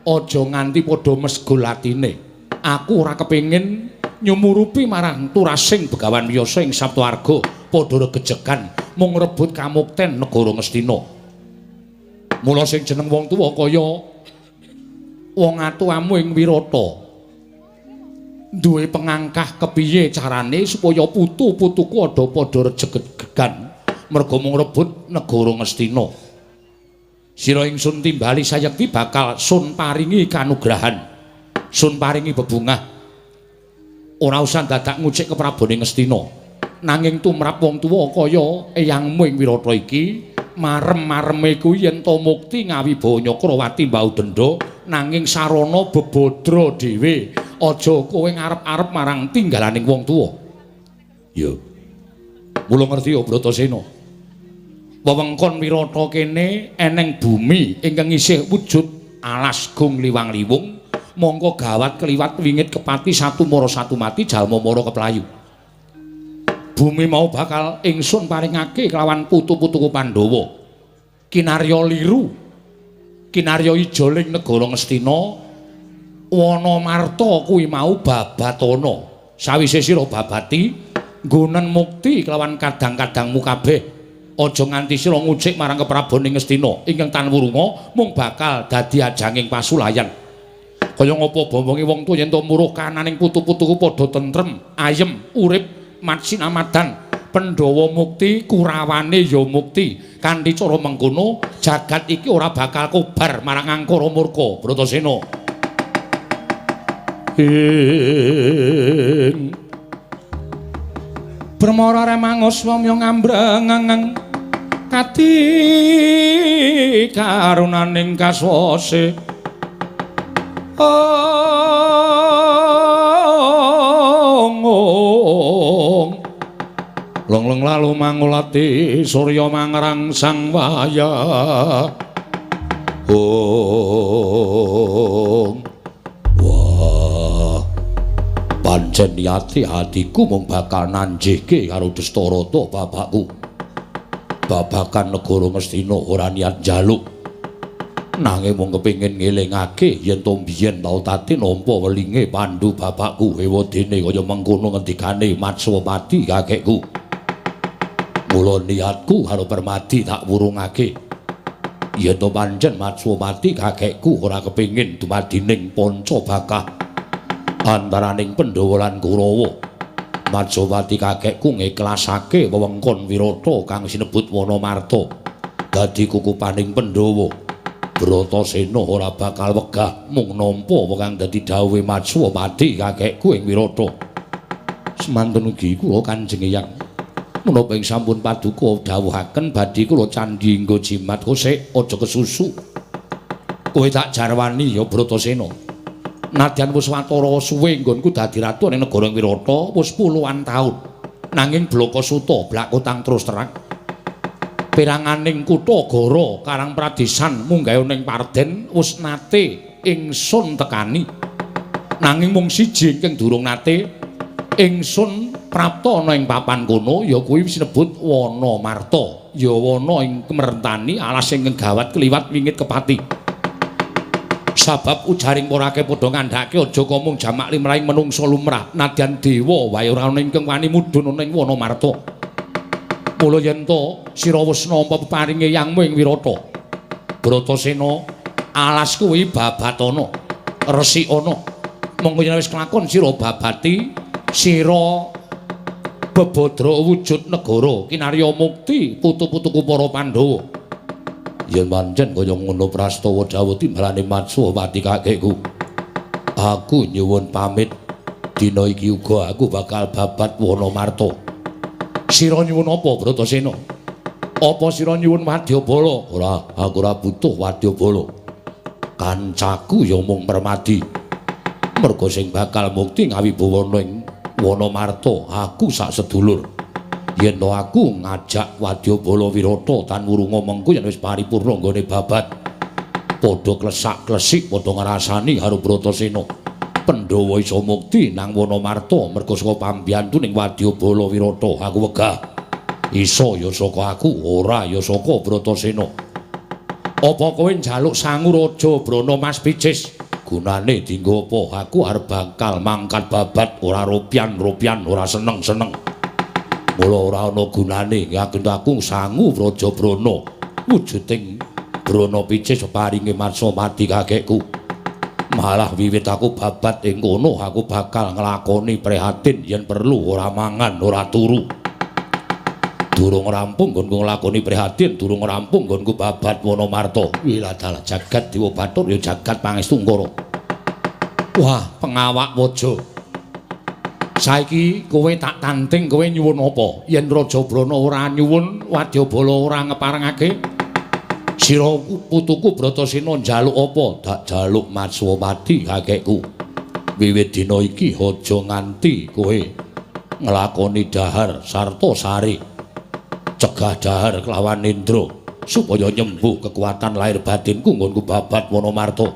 aja nganti padha mesgul atine. Aku ora kepengin nyumurupi marang turasing Begawan Wiyasa ing Saptawarga padha regejegan mung rebut kamukten negara Ngastina. Mula sing jeneng wong tuwa kaya wong atuamu ing Wirata duwe pengangkah kepiye carane supaya putu-putuku ada padha regejegan merga mung rebut negara Ngastina. Sira ingsun timbali sayekti bakal sun paringi kanugrahan, sun paringi bebungah. Ora usah dadak ngucik keprabone Ngastina. Nanging tumrap wong tuwa kaya eyangmu ing Wirata iki, marem-mareme kuwi yen to mukti ngawibawa Nyakrawati mbau denda, nanging sarana bebadra dhewe. Aja kowe ngarep-arep marang tinggalaning wong tuwa. Ya. Mula ngerti ya Bratasena. Wewengkon Wirata kene eneng bumi ingkang isih wujud alas gung liwang-liwung, mongko gawat kliwat wingit kepati satu mara satu mati jalma mara keplayu. Bumi mau bakal ingsun paringake kelawan putu-putuku Pandhawa. Kinarya liru, kinarya ijoling negara Ngastina, wana marta kuwi mau babatana. Sawise sira babati, nggonen mukti kelawan kadang-kadangmu kabeh. Aja nganti sira ngucik marang keprabon ing Ngastina ingkang tan wurunga mung bakal dadi ajanging pasulayan. Kaya ngapa bombonge wong tuwa yen to muruh kananing putu-putuku padha tentrem, ayem, urip, matsinamadan. Pandhawa mukti, Kurawane ya mukti. Kanthi cara mengkono, jagat iki ora bakal kobar marang angkara murka. Bratasena. Ing Brahmara remangus wamya ngambrengeng kadi karunaning kaswase. Ong long-long lalu mangulati surya mangrangsang waya. Ong wah, pancen niati hatiku mung bakal nanjihke karo Destarata bapakku. Babakan negara Ngastina ora niat njaluk, nanging mung kepengin ngelingake yen to biyen tau tati nampa welinge Pandu bapakku. Ewadene kaya mengkono ngendikane Matswapati kakekku. Mula niatku karo Permadi tak wurungake yen to pancen Matswapati kakekku ora kepengin dumadining panca bakah antaraning Pandhawa lan Kurawa. Matswapati kakekku ngiklasake wewengkon Wirata kang sinebut Wanamarta dadi kukupaning Pandhawa. Bratasena ora bakal wegah mung nampa kang dadi dawuhe Matswapati kakekku ing Wirata. Semantun ugi kula Kanjeng Eyang, menapa ing sampun paduka dawuhaken badhe kula candhi nggo jimat kosek aja kesusu. Kowe tak jarwani ya Bratasena. Nadyan wis watara suwe nggonku dadi ratu ning negara Wirata wis puluhan taun. Nanging blaka suta blakutang terus terang. Peranganing kutha Goro Karang Pradesan munggahe ning Parden wis nate ingsun tekani. Nanging mung siji ingkang durung nate ingsun prapta ana ing papan kono ya kuwi sinebut Wanamarta. Ya wana ing kemerentani alas ingkang gawat kliwat wingit kepati. Sabab ujaring para akeh padha ngandhake aja mung jamak limrahing menungsa lumrah nadyan dewa wae ora ana ingkang wani mudhun ana ing Wanamarta. Mula yen to sira wis nampa peparinge yangmu ing Wirata, Bratasena, alas kuwi babatana, resikana. Monggo yen wis kelakon sira babati, sira bebadra wujud negara kinarya mukti putu-putuku para Pandhawa. Yen pancen kaya ngono prastawa dawuh timbalane Matswapati kakekku, aku nyuwun pamit. Dina iki uga aku bakal babat Wanamarta. Sira nyuwun apa Bratasena? Apa sira nyuwun wadyabala? Ora, aku ora butuh wadyabala. Kancaku ya mung Permadi. Merga sing bakal mukti ngawibawana ing Wanamarta aku sak sedulur. Yen to aku ngajak wadyabala Wirata tan wurunga mengko yen wis paripurna nggone babat padha klesak-klesik padha ngrasani karo Bratasena. Pandhawa iso mukti nang Wanamarta merga saka pambiyantu ning wadyabala Wirata. Aku wegah. Iso ya saka aku, ora ya saka Bratasena. Apa kowe njaluk sangu Raja Brana Mas Picis? Gunane dienggo apa? Aku arep bakal mangkat babat ora ropian-ropian, ora seneng-seneng. Mula ora ana gunane yakin aku sangu Raja Brana. Wujuding Brana Picis paringe Matswapati kakekku. Malah wiwit aku babat ing kono aku bakal nglakoni prihatin yen perlu ora mangan ora turu. Durung rampung nggonku nglakoni prihatin, durung rampung nggonku babat Wanamarta. Wiladalah jagat Dewa Bathara ya jagat Pangestungkara. Wah, pengawak waja. Saiki kowe tak tanting, kowe nyuwun apa? Yen Raja Brana ora nyuwun, wadyabala ora ngeparengake, sira putuku Bratasena njaluk apa? Tak jaluk Matswapati kakekku. Wiwit dina iki aja nganti kowe nglakoni dahar sarta sare. Cegah dahar kelawan Indra supaya nyembuh kekuatan lahir batinku nggonku babat Wanamarta.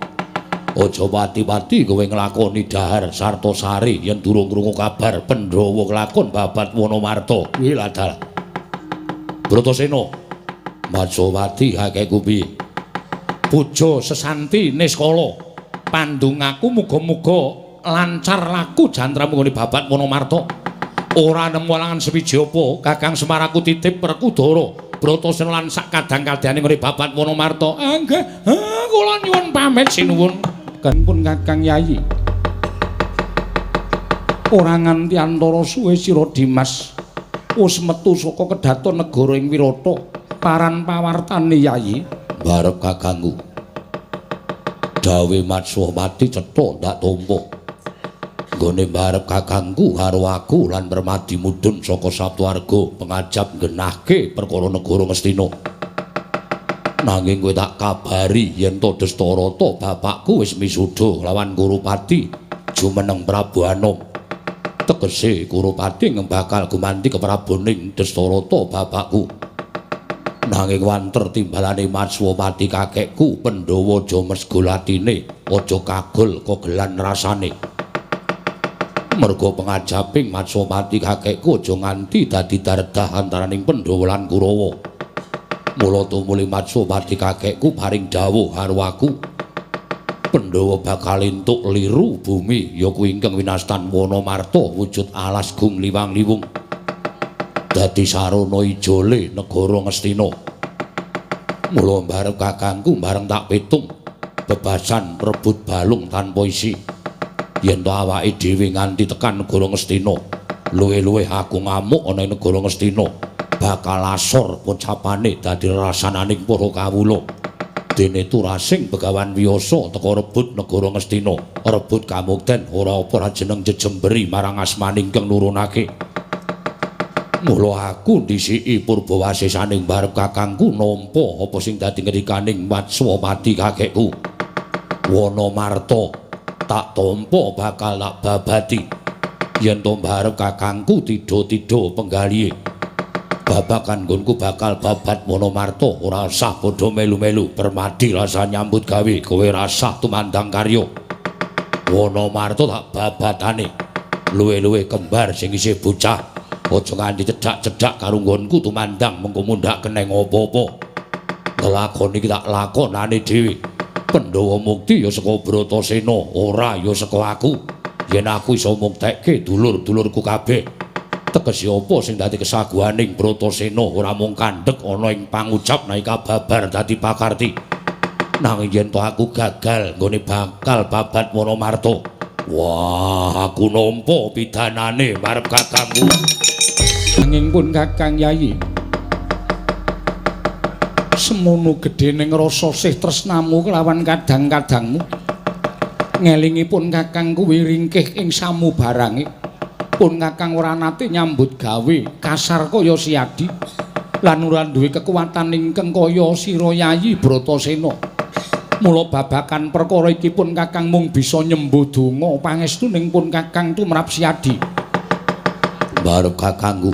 Aja pati-pati kowe nglakoni dahar sarta sare yen durung krungu kabar Pandhawa nglakon babat Wanamarta. Kuwi ladal. Bratasena, Matswapati kakekku piye? Puja sesanti niskala. Pandungaku muga-muga lancar laku jantramu nggone babat Wanamarta. Ora nemu alangan sewiji apa, Kakang Semar aku titip Werkudara Bratasena lan sak kadang-kadane nggone babat Wanamarta. Nggih, kula nyuwun pamit sinuwun. Pun Kakang Yayi. Ora nganti antara suwe sira Dimas wis metu saka kedaton negara ing Wirata. Paran pawartane Yayi. Barep kakangku. Dawe Matswapati cetha ndak tampa. Nggone barep kakangku karo aku lan Permadi mudhun saka Saptwarga pengajap nggenahke perkara negara Ngastina. Nanging kowe tak kabari yen to Dastarata bapakku wis misuda lawan Kurupati jumeneng Prabu Anom. Tegese Kurupati bakal gumanti kepraboning Dastarata bapakku. Nanging wanter timbalane Matswapati kakekku, Pandhawa aja mesgul atine, aja kagol kogelan rasane. Merga pengajaping Matswapati kakekku aja nganti dadi dardah antaraning Pandhawa lan Kurawa. Mula tumuli Matswapati kakekku paring dawuh karo aku, Pandhawa bakal entuk liru bumi ya kuwi ingkang winastan Wanamarta wujud alas gung liwang-liwung. Dadi sarana ijole negara Ngastina. Mula barep kakangku bareng tak pitung bebasan rebut balung tanpa isi. Yen to awake dhewe nganti tekan negara Ngastina, luwih-luwih aku ngamuk ana ing negara Ngastina, bakal asor pocapane dadi rasananing para kawula. Dene turasing Begawan Wiyasa teka rebut negara Ngastina, rebut kamukten ora apa ra jeneng jejemberi marang asmaning ingkang nurunake. Mula aku ndhisiki purbawasesaning barep kakangku nampa apa sing dadi ngendikaning Matswapati kakekku. Wanamarta tak tampa bakal tak babati. Yen to barep kakangku tidha-tidha penggalihe. Babakan nggonku bakal babat Wanamarta, ora usah padha melu-melu. Permadi rasa nyambut gawe, kowe rasah tumandang karya. Wanamarta tak babatane. Luwih-luwih kembar sing isih bocah. Aja nganti cedhak-cedhak karo nggonku tumandang mengko mundhak keneng apa-apa. Lelakon iki tak lakonane dhewe. Pandhawa mukti ya saka Bratasena, ora ya saka aku. Yen aku iso muktekke dulur-dulurku kabeh. Tegese apa sing dadi kesaguhaning Bratasena ora mung kandhek ana ing pangucap nalika babar dadi pakarti. Nanging yen to aku gagal nggone bakal babat Wanamarta. Wah, aku nampa pidanane marep kakangku. Nanging pun Kakang Yayi, semono gedene ngrasa sih tresnamu kelawan kadang-kadangmu. Ngelingi pun Kakang kuwi ringkih ing samubarange. Pun Kakang ora nate nyambut gawe kasar kaya Siadi lan ora duwe kekuatan ingkang kaya sira Yayi Bratasena. Mula babakan perkara iki pun Kakang mung bisa nyembuh donga pangestuning pun Kakang tumrap Siadi. Barep kakangku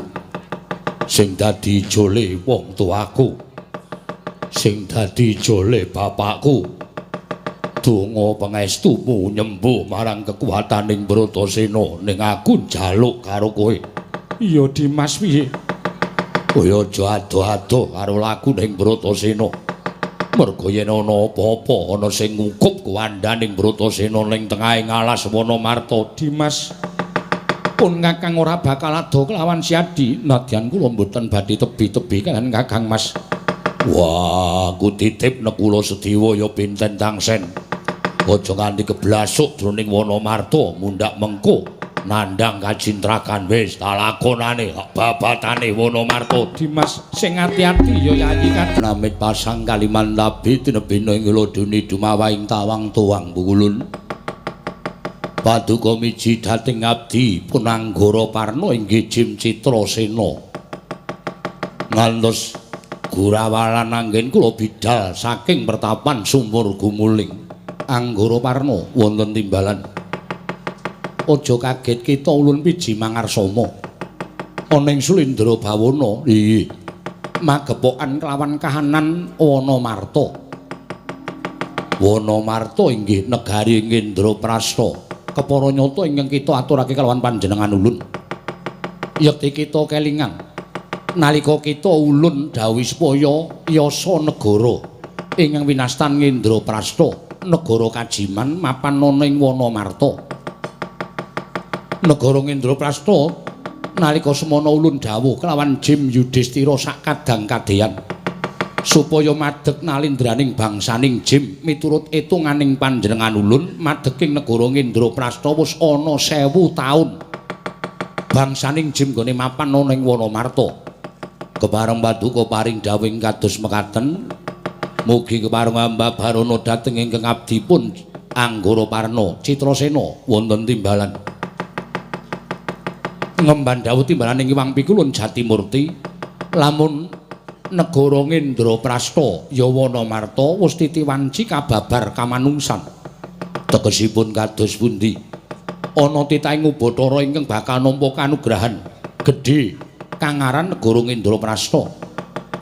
sing dadi ijole wong tuaku, sing dadi ijole bapakku, donga pangestumu nyembuh marang kekuataning Bratasena ning aku njaluk karo kowe. Iya Dimas, piye? Kowe aja adoh-adoh karo laku ning Bratasena. Merga yen ana apa-apa ana sing ngukup kuwandaning Bratasena ning tengahing alas Wanamarta. Dimas, pun Kakang ora bakal ado kelawan Siadi. Nadyan kula mboten badhe tebi-tebi kaliyan Kakang Mas. Wah, aku titip Nekula Sediwa ya pinten tangsen. Aja nganti keblasuk jroning Wanamarta mundhak mengko nandhang kajintrakan. Wis tak lakonane babatane Wanamarta. Dimas sing ati-ati ya Yayi kan. Namit pasang Kalimantabi tinebina ing lodone dumawahing tawang tuwang pukulun. Paduka miji dhateng abdi pun Anggara Parna inggih Jim Citrasena. Ngantos gurawalan anggen kula bidal saking pertapan Sumur Gumuling. Anggara Parna wonten timbalan. Aja kaget kita ulun piji mangarsama. Ana ing Sulindra Bawana, inggih. Magepokan kelawan kahanan Wanamarta. Wanamarta inggih negari Indraprasta. Kepara nyata ingkang kita aturake kelawan panjenengan ulun. Yekti kita kelingan nalika kita ulun dawuhi supaya yasa negara ingkang winastan Indraprasta, negara kajiman mapan ana ing Wanamarta. Negara Indraprasta nalika semana ulun dawuh kelawan Jim Yudhistira sak kadang kadeyan supaya madeg nalindraning bangsaning Jim miturut etunganing panjenengan ulun madeking negara Indraprasta wis ana 1000 taun bangsaning Jim gone mapan ana ing Wanamarta. Kepareng paduka paring dawuh kados mekaten, mugi kepareng ambabarana dhateng ingkang abdi pun Anggara Parna Citrasena wonten timbalan. Ngemban dawuh timbalaning Hyang Pikulun Jatimurti, lamun negara Indraprasta ya Wanamarta wis titiwanci kababar kamanungsan. Tegesipun kados pundi? Ana titahing Ubathara ingkang bakal nampa kanugrahan gedhe kang aran negara Indraprasta.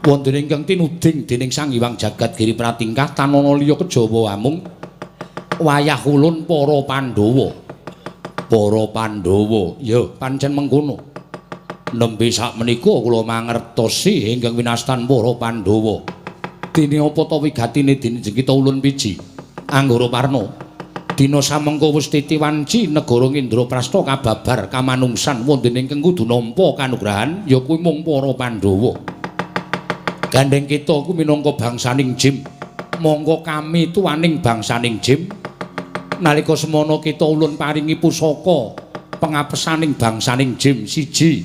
Wonten ingkang tinuding dening Sang Hyang Jagat Giri Pratingkah tan ana liya kejaba amung wayah ulun para Pandhawa. Para Pandhawa, ya pancen mengkono. Nembe sakmenika kula mangertosi ingkang winastan para Pandhawa. Dene apa ta wigatine dene kita ulun piji Anggara Parna? Dina samengko wis titiwanci negara Indraprasta kababar kamanungsan wonten ingkang kudu nampa kanugrahan ya kuwi mung para Pandhawa. Gandeng kita ku minangka bangsaning Jim. Monggo kami tuaning bangsaning Jim. Nalika semana kita ulun paringi pusaka pengapesaning bangsaning Jim siji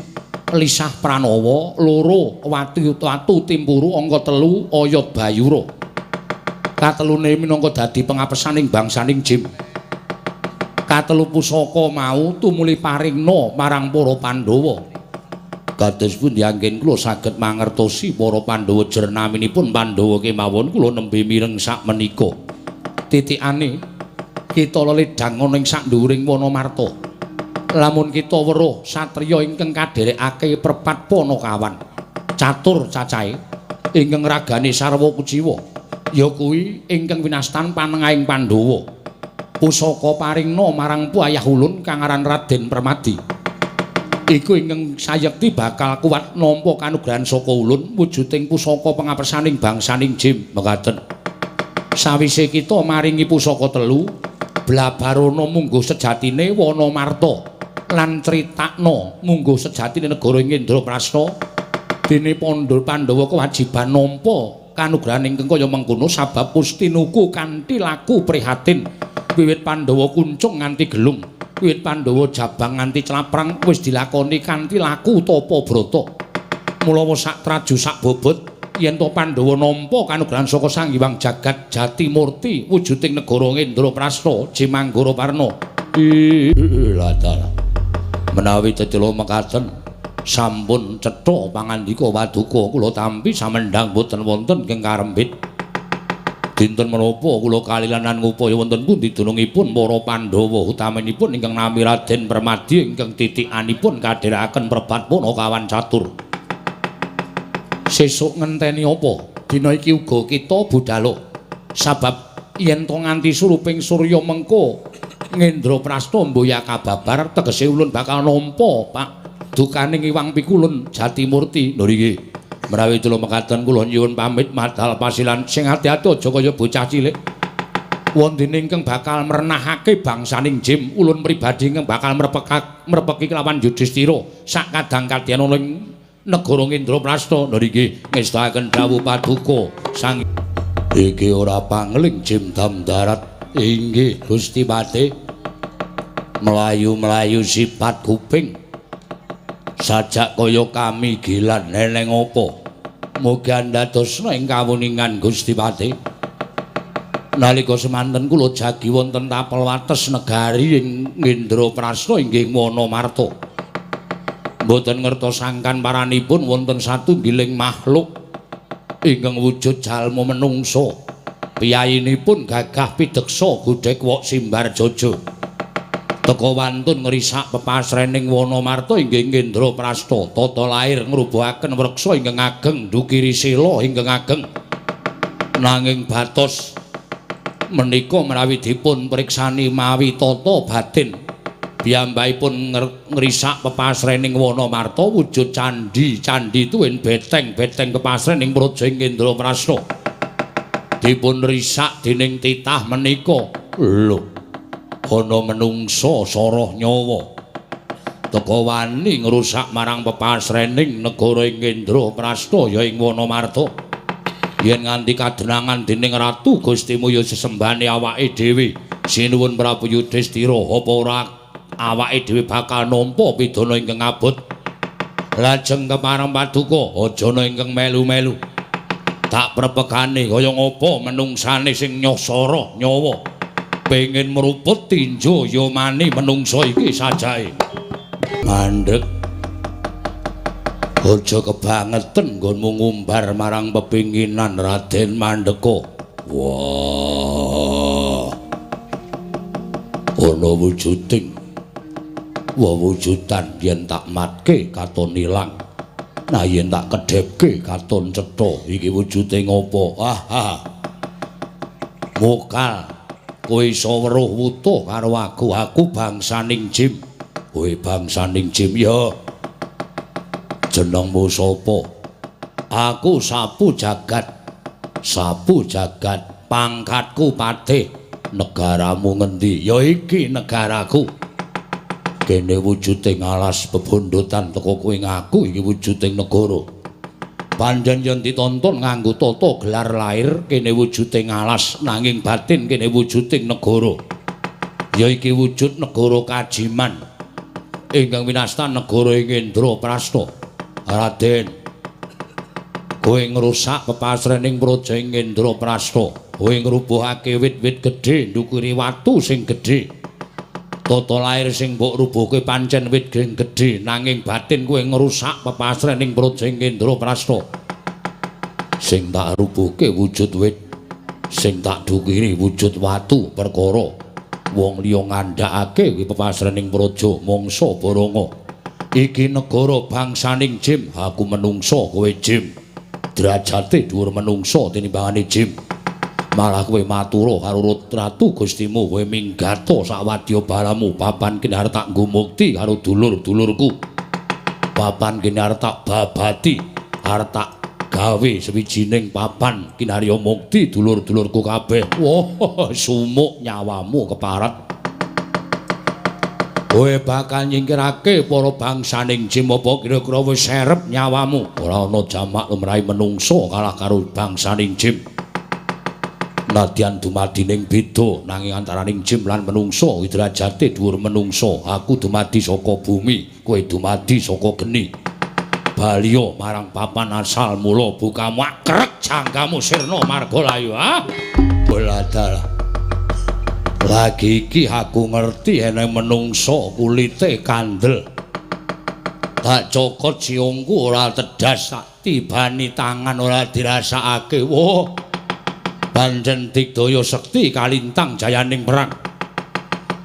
Lisah Pranawa, loro Watu Watu Timpuru, angka 3 Oyot Bayura. Katelune minangka dadi pengapesaning bangsaning Jim. Katelu pusaka mau tumuli paringna marang para Pandhawa. Kados pundi anggen kula saged mangertosi para Pandhawa jernaminipun Pandhawa kemawon kula nembe mireng sakmenika. Titikane kita leledhang ana ing saknduwuring Wanamarta. Lamun kita weruh satriya ingkang kadherekake prepat Panakawan, catur cacahe ingkang ragane sarwa kuciwa, ya kuwi ingkang winastan panengahing Pandhawa. Pusaka paringna marang puayah ulun kang aran Raden Permadi. Iku ingkang sayekti bakal kuat nampa kanugrahan saka ulun wujuding pusaka pengapesaning bangsaning Jim. Mekaten. Sawise kita maringi pusaka telu, blabarana mungguh sejatine Wanamarta lan critakna mungguh sejatine negara Indraprasta. Dene Pandhawa kewajiban nampa kanugrahan ingkang kaya mengkono sabab pustinuku kanthi laku prihatin. Wiwit Pandhawa kuncung nganti gelung, wiwit Pandhawa jabang nganti claprang wis dilakoni kanthi laku tapa brata. Mula sak traju sak bobot yen to Pandhawa nampa kanugrahan saka Sang Hyang Jagat Jatimurti wujuding negara Indraprasta Jim Anggara Parna. Latara. Menawi tetela mekaten sampun cetha pangandika paduka kula tampi samendhang boten wonten ingkang karembit. Dinten menapa kula kalilanan ngupaya wonten pundi dunungipun para Pandhawa utaminipun ingkang nami Raden Permadi ingkang titikanipun kadherekaken prebat Panakawan catur. Sesuk ngenteni apa? Dina iki uga kita budhalo. Sabab yen to nganti suruping surya mengko Ngendraprasta mboya kababar tegese ulun bakal nampa Pak dukaning Hyang Pikulun Jatimurti. Lho nggih. Menawi kula mekaten kula nyuwun pamit madal pasilan sing ati-ati aja kaya bocah cilik. Wondene ingkang bakal merenahake bangsaning Jim, ulun pribadi ingkang bakal mrepeki kelawan Yudhistira sak kadang kadyan ana ing negara Indraprasta. Lho nggih, ngestakaken dawuh paduka sang iki ora pangling Jim Damdarat. Inggih Gusti Patih. Mlayu-mlayu sifat kuping sajak kaya kami gilan neneng apa. Mugi andadosna ing kawuningan Gusti Patih. Nalika semanten kula jagi wonten tapel wates negari ing Indraprasta inggih Wanamarta. Mboten ngertos sangkan paranipun wonten satunggiling makhluk ingkang wujud jalma menungsa. Piyayinipun gagah pideksa godhek wok simbar jaja. Teka wantun ngrisak pepasrening Wanamarta inggih Indraprasta. Tata lair ngrubuhaken wreksa ingkang ageng ndukiri sila ingkang ageng. Nanging batos menika menawi dipun priksani mawi tata batin piyambakipun ngrisak pepasrening Wanamarta wujud candhi candhi tuwin beteng beteng kepasrening praja ing Indraprasta dipun risak dening titah menika. Lho, ana menungsa soroh nyawa teka wani ngrusak marang pepasrening negara ing Indraprasta ya ing Wanamarta. Yen nganti kadenangan dening ratu Gustimu ya sesembahane awake dhewe. Sinuwun Prabu Yudhistira, apa ora awake dhewe bakal nampa pidana ingkang abot? Lajeng kepareng paduka aja ana ingkang melu-melu. Tak prepegane kaya ngapa menungsane sing nyosara nyawa. Pengin mruput tinjo ya mani menungsa iki sajae. Mandek. Aja kebangeten nggonmu ngumbar marang pepinginan Raden Mandeka. Wah. Ana wujuding wewujudan yen tak matke katon ilang. Nah yen tak kedhepke katon cetha. Iki wujude ngopo? Ah, ah. Mokal kowe iso weruh wutuh karo aku. Aku bangsaning Jim. Kowe bangsaning Jim ya. Jenengmu sapa? Aku Sapu Jagat. Sapu Jagat, pangkatku patih. Negaramu ngendi? Ya iki negaraku. Kene wujuding alas bebondotan teka kowe ngaku iki wujuding negara. Pancen yen ditonton nganggo tata gelar lair kene wujuding alas, nanging batin kene wujuding negara. Ya iki wujud negara Kajiman ingkang winastan negara ing Indraprasta. Raden, kowe ngrusak pepasrening praja ing Indraprasta. Kowe ngrubuhake wit-wit gedhe ndukuri watu sing gedhe. Tata lair sing mbok rubuhke pancen wit gedhe, nanging batin kowe ngrusak pepasrening praja ing Indraprasta. Sing tak rubuhke wujud wit, sing tak dukiri wujud watu perkara wong liya ngandhakake kuwi pepasrening praja mangsa Baronga. Iki negara bangsaning Jim, aku menungsa kowe Jim. Derajate dhuwur menungsa tinimbangane Jim. Malah kowe matura karo ratu Gustimu, kowe minggato sak wadya balamu, papan kene arep tak nggo mukti karo dulur-dulurku. Papan kene arep tak babati, arep tak gawe sewijining papan kinarya mukti dulur-dulurku kabeh. Wah, sumuk nyawamu keparat. Kowe bakal nyingkirake para bangsaning Jim apa kira-kira wis serep nyawamu? Ora ana jamak lumrahe menungsa kalah karo bangsaning Jim. Nadyan dumadining beda nanging antaraning Jim lan menungsa kuwi derajate dhuwur menungsa. Aku dumadi saka bumi, kowe dumadi saka geni. Baliya marang papan asal mula bukamu akrek jangkamu sirna marga layu. Ah, boladal. Lagi iki aku ngerti eneng menungsa kulite kandel. Tak cokot siungku ora tedas, tak tibani tangan ora dirasakake. Wah, pancen digdaya sekti kalintang jayaning perang.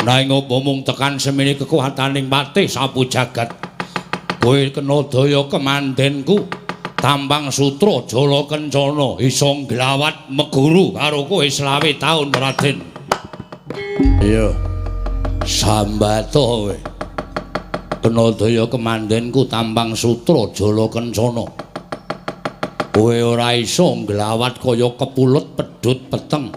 Nanging apa mung tekan semene kekuataning patih Sapu Jagat. Kowe kena daya kemandenku, Tampang Sutra Jala Kencana iso nglawat meguru karo kowe 25 taun Raden. Iya. Sambato kowe. Kena daya kemandenku Tampang Sutra Jala Kencana. Kowe ora iso nglawat kaya kepulut pedhut peteng.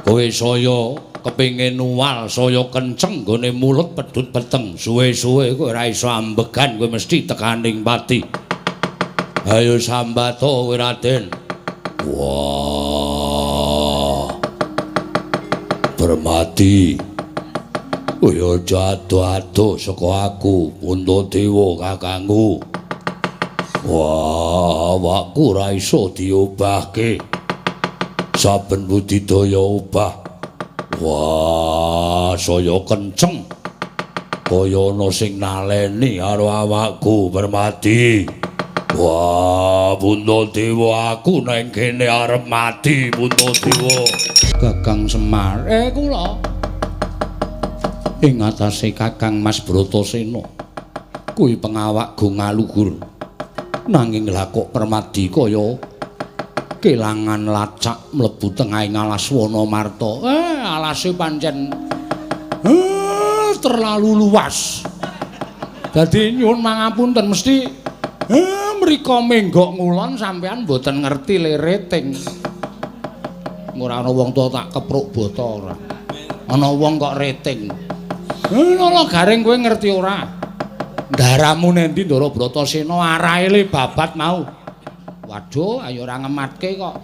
Kowe saya kepengin nuwal saya kenceng nggone mulut pedhut peteng. Suwe-suwe kowe ora iso ambegan, kowe mesti tekaning pati. Ayo sambato kowe Raden. Wah. Permati. Kowe aja ado-ado saka aku, Puntadewa kakangku. Wah, awakku ora iso diobahke. Saben budidaya obah. Wah, saya kenceng. Kaya ana sing naleni karo awakku Permadi. Wah, Puntadewa aku nang kene arep mati Puntadewa. Kakang Semar, kula ing atase Kakang Mas Bratasena kuwi pengawak go ngaluhur. Nanging lha kok Permadi kaya kelangan lacak mlebu tengahing alas Wanamarta. Alase pancen terlalu luas. Dadi nyuwun mangapunten mesti mriko menggok ngulon sampean mboten ngerti lere ting. Ora ana wong tuwa tak kepruk bata ora. Ana wong kok rating. Lho garing kowe ngerti ora? Ndaramu nendi Ndara Bratasena arahe le babat mau. Waduh, ayo ora ngematke kok.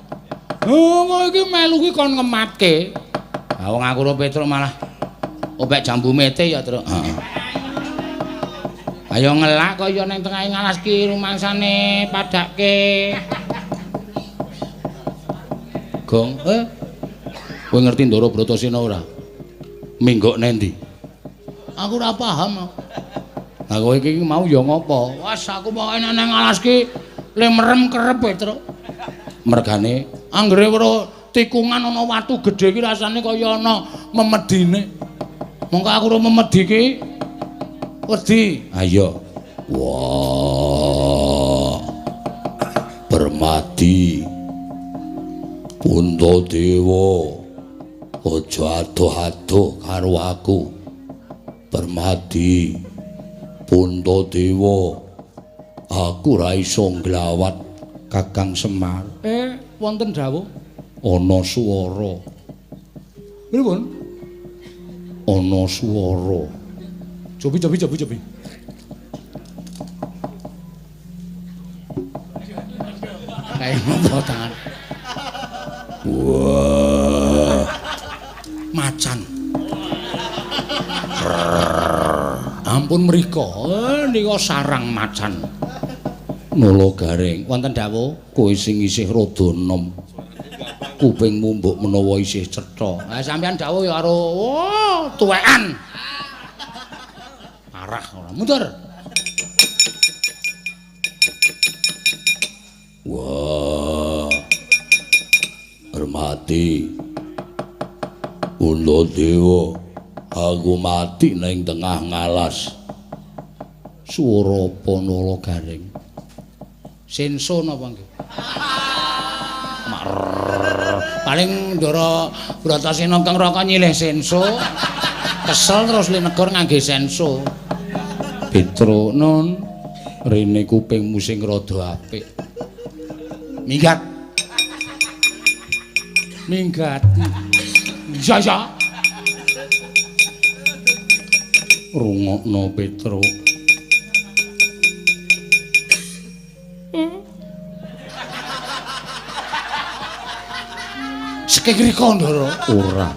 Oh, kowe iki melu ki kon ngematke. Ha wong aku ro Petruk malah opek jambu mete ya, Truk. Heeh. Ayo ngelak kaya ning tengahing alas ki rumangsane padake. Gong, kowe ngerti Ndara Bratasena ora? Minggok nendi? Aku ora paham. Lah kowe iki mau ya ngopo? Wes aku pokoke nang alas ki le merem kerep, Petruk. Mergane anggere weruh tikungan ana watu gedhe iki rasane kaya ana memedine. Mongko aku ora memedi ki wedi. Ayo. Wah. Permadi. Puntadewa. Aja adoh-adoh karo aku. Permadi. Puntadewa. Aku ora iso nglawat Kakang Semar. Wonten dawuh ana swara. Pripun? Ana swara. Cobi cobi cobi cobi. Kayak ngopo tangan. Wah. Macan. Ampun mriko, nika sarang macan. Nala garing, wonten dawuh kowe sing isih rada enom. Kupingmu mbok menawa isih cetha. Ha sampeyan dawuh ya karo tuwekan. Parah ora. Mundur. Wah. Hormati. Puntadewa, aku mati ning tengah ngalas. Swara apa Nala garing? Senso napa nggih? Paling Ndara Bratasena kang Raka nyilih senso. Kesel terus linegor ngangge senso. Petruk nun, rene kupingmu sing rada apik. Minggat. Minggat. Ya ya. Rungokno Petruk. Saking rika Ndara? Ora.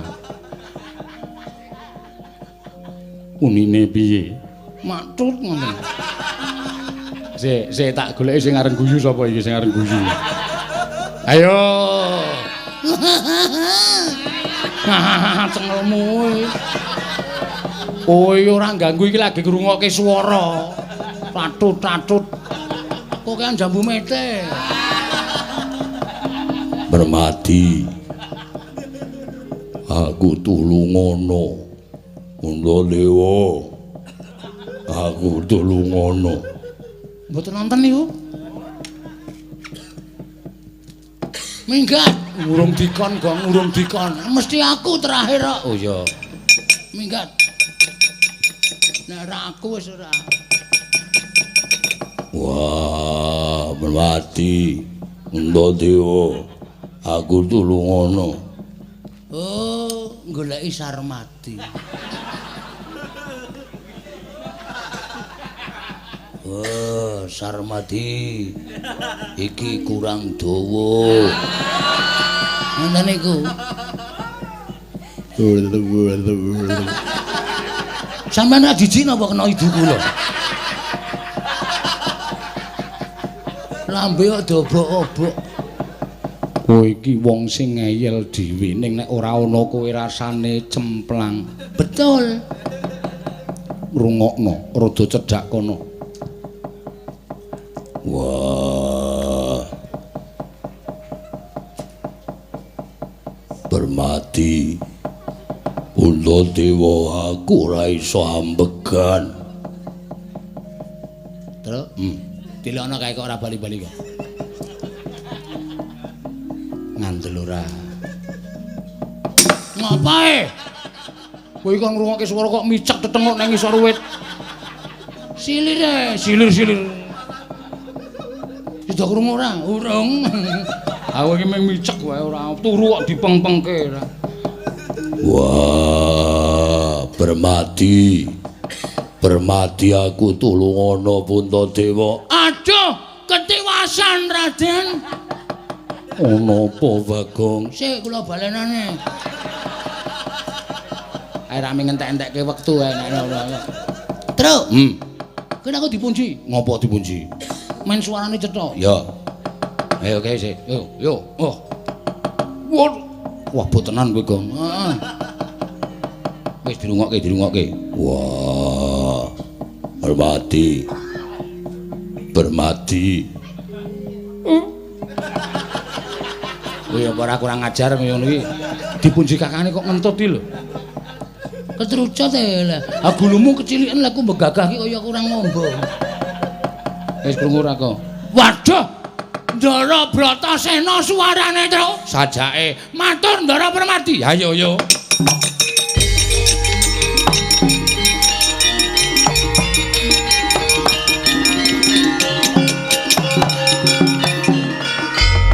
Unine piye? Maktut ngono. Sik, sik tak goleki sing areng guyu sapa iki sing areng guyu. Ayo. Cengelmu. Oh, ora ganggu iki lagi ngrungokke swara. Tatut-tatut. Kok kan jambu mete. Permadi. Aku tulungono. Puntadewa. Aku tulungono. Mboten nonton niku. Minggat, urung dikon, Gong, urung dikon. Mesti aku terakhir kok. Oh iya. Minggat. Nek ora aku wis ora. Wah, Permadi. Puntadewa. Aku tulungono. Oh, goleki Sarmadi. Oh, Sarmadi. Iki kurang dawa. Ngoten niku. Sampeyan ra jijik napa kena ibu kula? Lambe kok dobok-obok. Kowe iki wong sing ngeyel dhewe ning nek ora ana kowe rasane cemplang. Betul. Rungokno, rada cedhak kono. Wah. Permati. Puntadewa aku ora iso ambegan. Terus, dilokno kae kok ora bali-bali kok. Ngandel ora. Ngapae? Kowe kok ngrungokke swara kok micek tetenguk nang ngisor wit. Silire, silir-silir. Sida krungu ora? Urung. Aku iki mung micek wae ora turu kok dipengpengke ora. Wah, Permati. Permati aku tulungono Puntadewa. Aduh, ketiwasan Raden. Ana apa, Bagong? Sik kula balenane. Ae rame ngentek-entekke wektu ae nek ora. Truk. Kene aku dipunji. Ngopo dipunji? Men suarane cetha. Ya. Ayo kae sik. Yo, yo. Oh. Wah, bot tenan kowe, Gong. Heeh. Wis dirungokke, dirungokke. Wah. Permati. Permati. Kowe ya ora kurang ajar ngono iki. Dipunji kakane kok ngentut iki lho. Ketrucut e lah. Ah gulumu keciliken lha aku mbegagah iki kaya kurang ngombo. Wis krungu ora kok? Waduh. Ndara Bratasena suarane, Truk. Sajake matur Ndara Permati. Ayo yo.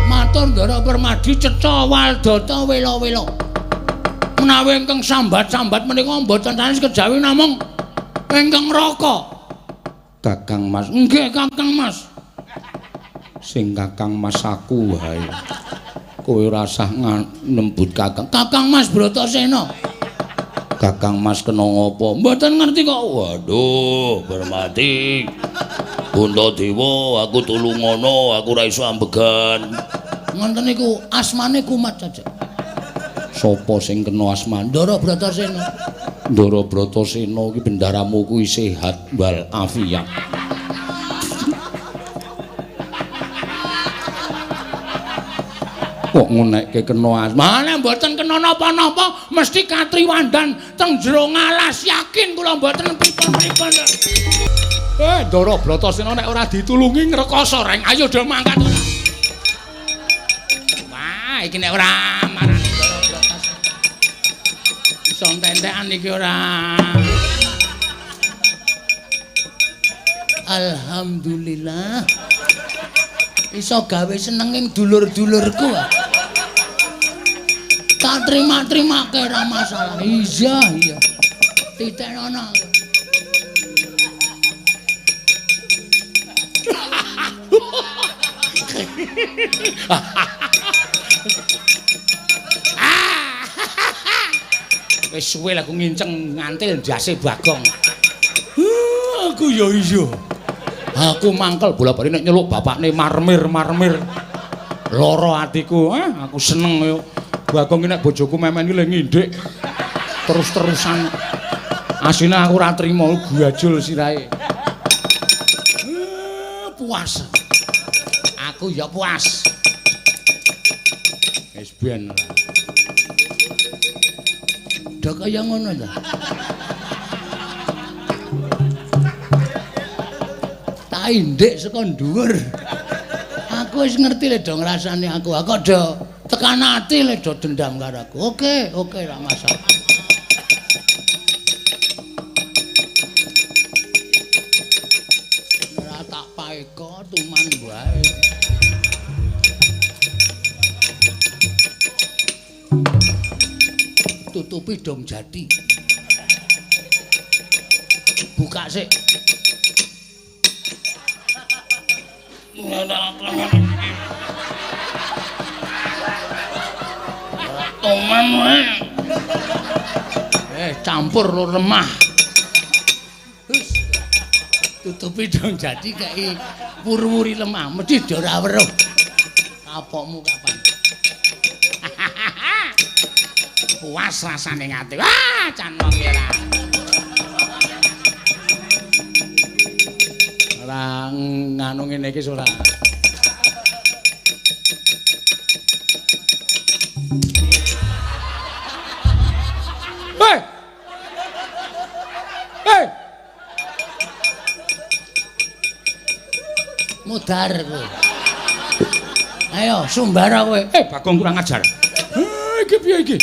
Matur Ndara Permadi cetha waldata wela-wela. Menawi ingkang sambat-sambat menika mboten sanes kejawi namung ingkang raka. Kakang Mas. Nggih, Kakang Mas. Sing Kakang Mas aku wae. Kowe ora usah nembut Kakang. Kakang Mas Bratasena. Kakang Mas kena ngopo? Mboten ngerti kok. Waduh, Permati. Puntadewa, aku tulungono, aku ora iso ambegan. Ngoten niku asmane kumat saja. Sopo sing kena asmane? Ndara Bratasena. Ndara Bratasena iki bendaramu kuwi sehat wal afiat. Kok ngonekke kena asma? Lah mboten kena napa-napa, mesti katriwandan teng jero ngalas, yakin kula mboten pripun-pripun. Ndara Bratasena nek ora ditulungi ngrekoso reng. Ayo do mangkat ora. Wah, iki nek ora marani Ndara Bratasena. Iso entek-entekan iki ora. Alhamdulillah. Iso gawe senenging dulur-dulurku. Tak terima-terimake ora masalah. Iya, iya. Titenono. Wis suwe lah aku nginceng ngantil ndase Bagong. Aku ya iya. Aku mangkel bola-bali nek nyeluk bapakne marmir-marmir. Lara atiku, aku seneng yo. Bagong iki nek bojoku memen iki le ngindik terus-terusan. Asline aku ora trimo gajul sirahe. Puas. Aku ya puas. Wis ben. Do kaya ngono ta. Tak indik saka dhuwur. Aku wis ngerti le do ngrasani aku. Aku do tekan ati le do dendam karo aku. Oke, oke ra masalah. Ora tak paeka tuman wae. Tutupi dong jati. Buka sik. Toman wae. Campur lho remah. Hus. Tutupi dong jati kei wuri-wuri lemah, mesti do ora weruh. Kapokmu kapan? Puas rasane ngati. Wah, can wong iki ora. Ora nganu ngene iki ora. Hei! Hei! Mudar kowe. Ayo sumbara kowe. Bagong kurang ajar. Iki piye iki?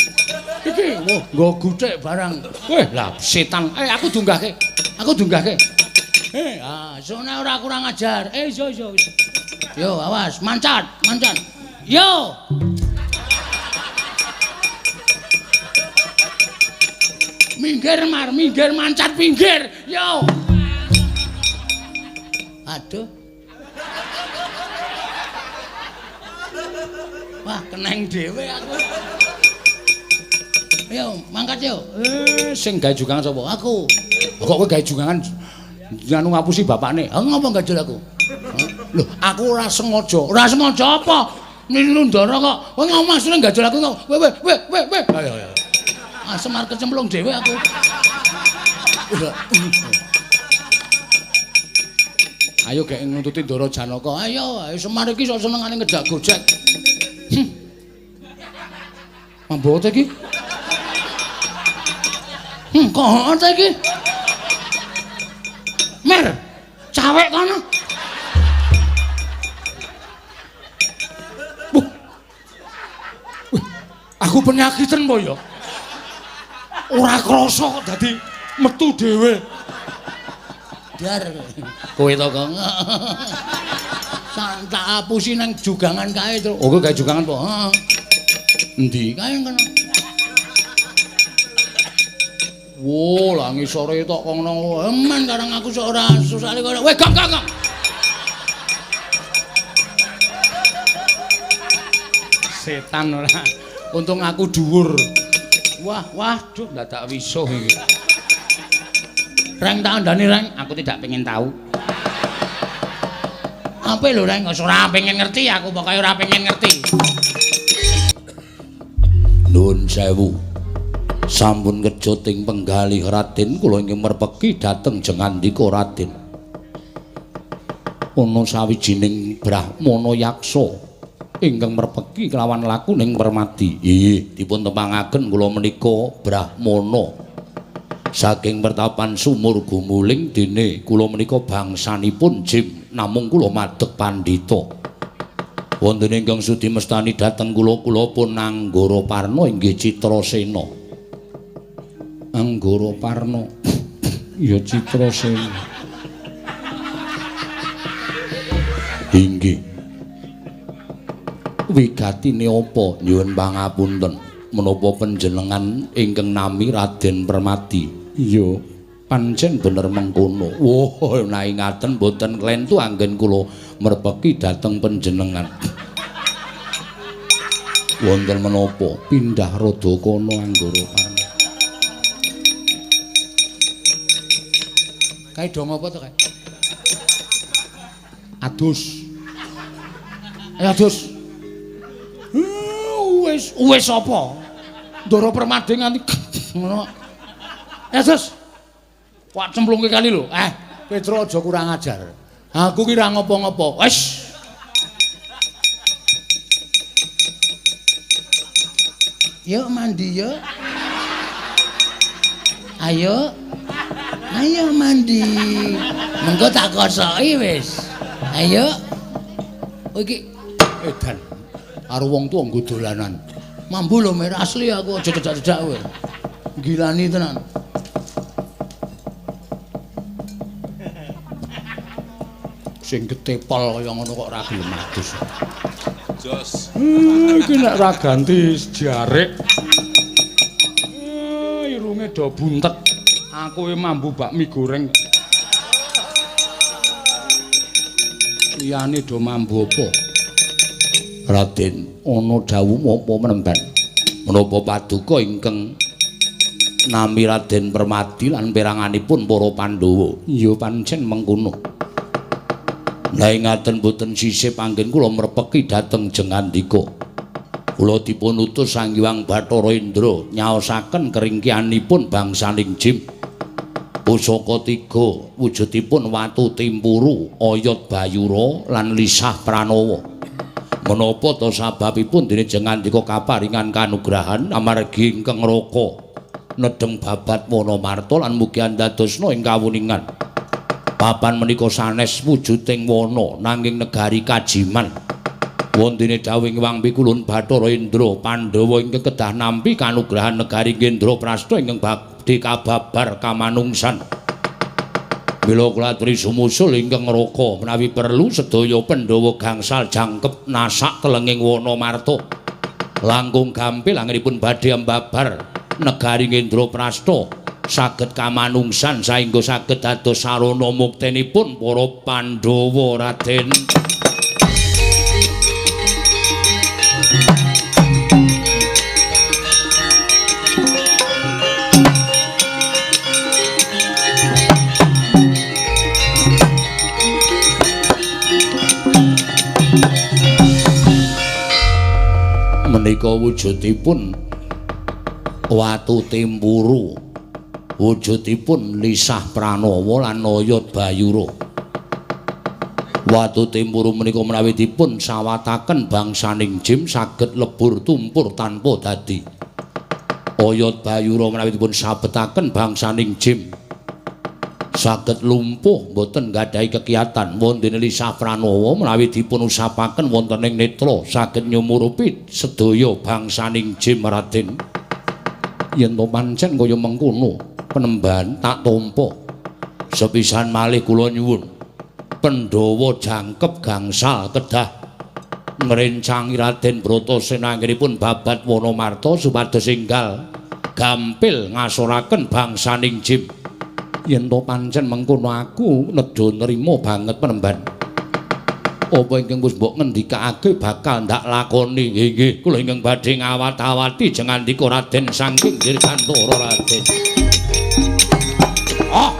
Iki wah nggo guthik barang. Weh, lah setan. Aku dunggahke. Aku dunggahke. Ah, sone ora kurang ajar. Iso iso. Yo, awas, mancat, mancat. Yo. Minggir mar, minggir mancat pinggir. Yo. Aduh. Wah, keneng dhewe aku. Ayo, mangkat yo. Sing gawe jugangan sapa? Aku. Kok kowe gawe jugangan nganu ngapusi bapakne? Ha ngopo gajul aku? Lho, aku ora sengaja. Ora sengaja apa? Niru Ndara kok. Kowe ngomong asline gajul aku kok. Weh weh weh weh. Ayo ayo. Asem arep kecemplung dhewe aku. Ayo gek nuntuti Ndara Janaka. Ayo, ayo Semar iki sok senengane ngejak gojek. Mambu ta iki? Kok ta iki? Mer, cawek kono. Wah. Aku penyakiten po ya. Ora krasa kok dadi metu dhewe. Dar. Kowe to, Kang. Tak apusi nang jugangan kae, Tru. Oh, kowe gawe jugangan po? Heeh. Endi? Kae kono. Wo, lah ngisore tok kono. Eman karang aku sok ora susah kono. Weh, gong gong gong. Setan ora. Untung aku dhuwur. Wah, wah, duh dadak wisuh iki. Reng tak andani, Reng. Aku tidak pengen tahu. Apa lho, Reng? Ora pengen ngerti aku, pokoke ora pengen ngerti. Nuwun sewu. Sampun kecut ing penggalih Raden, kula ingkang merpeki dhateng jengandika Raden. Ana sawijining brahmana yaksa ingkang merpeki kelawan lakuning Permadi. Inggih, dipun tepangaken kula menika brahmana saking pertapan Sumur Gumuling, dene kula menika bangsanipun Jim, namung kula madeg pandhita. Wonten ingkang sudi mestani dhateng kula, kula pun Anggara Parna inggih Citrasena. Anggara Parna ya Citrasena. Inggih. Wigatine apa nyuwun pangapunten menapa panjenengan ingkang nami Raden Permadi? Iya, pancen bener mengkono. Wah, nek ngaten mboten klentu anggen kula merpeki dhateng panjenengan. Wonten menapa pindah rada kono Anggara Parna? Kae do ngopo to kae? Adus. Ayo adus. Wis, wis apa? Ndara Permadi nganti ngono. Adus. Wah, cemplungke kali lho. Petro aja kurang ajar. Aku ki ra ngopo-ngopo. Wis. Yuk mandi yuk. Ayo. Ayo mandi. Mengko tak kosoki wis. Ayo. Oh iki edan. Karo wong tuwa nggo dolanan. Mambu lho mer asli aku aja cedak-cedak kowe. Gilani tenan. Sing ketepol kaya ngono kok ora gelem adus. Jos. Iki nek ora ganti jarik. Irunge do buntet. Aku e mambu bakmi goreng. Liyane do mambu apa? Raden, ana dawuh apa menemban? Menapa paduka ingkang nami Raden Permadi lan peranganipun para Pandhawa? Ya pancen mengkono. Lah ngaten boten sisih panggen kula mrepeki dhateng jengandika. Kula dipun utus Sang Hyang Bathara Indra nyaosaken keringkianipun bangsaning Jim. Pusaka tiga wujudipun watu timpuru, oyot bayura lan lisah pranawa. Menapa ta sababipun dene jengandika kaparingan kanugrahan amargi ingkang raka nedheng babat Wanamarta lan mugi andadosna ing kawuningan. Papan menika sanes wujuding wana nanging negari kajiman. Wondene dawuh Hyang Pikulun Bathara Indra Pandhawa ingkang kedah nampi kanugrahan negari Indraprasta ingkang badhe kababar kamanungsan. Mila kula aturi sumusul ingkang raka menawi perlu sedaya Pandhawa gangsal jangkep nasak telenging Wanamarta. Langkung gampil anggenipun badhe mbabar negari Indraprasta saged kamanungsan saengga saged dados sarana muktenipun para Pandhawa Raden. Menika wujudipun watu timpuru, wujudipun lisah pranawa lan oyot bayura. Watu timpuru menika menawi dipun sawataken bangsaning Jim saged lebur tumpur tanpa dadi. Oyot bayura menawi dipun sabetaken bangsaning Jim saged lumpuh boten nggadahi kekiatan. Wondene lisah pranawa menawi dipun usapaken wonten ing netra saged nyumurupi sedaya bangsaning Jim Raden. Yen to pancen kaya mengkono penembahan tak tampa. Sepisan malih kula nyuwun Pandhawa jangkep gangsal kedah ngrencangi Raden Bratasena anggenipun babat Wanamarta supados enggal gampil ngasoraken bangsaning Jim. Yen to pancen mengkono aku nedha nrima banget penemban. Apa ingkang wis mbok ngendikake bakal ndak lakoni. Nggih, kula ingkang badhe ngawat-awati jengandika Raden saking Dirgantara Raden. Oh.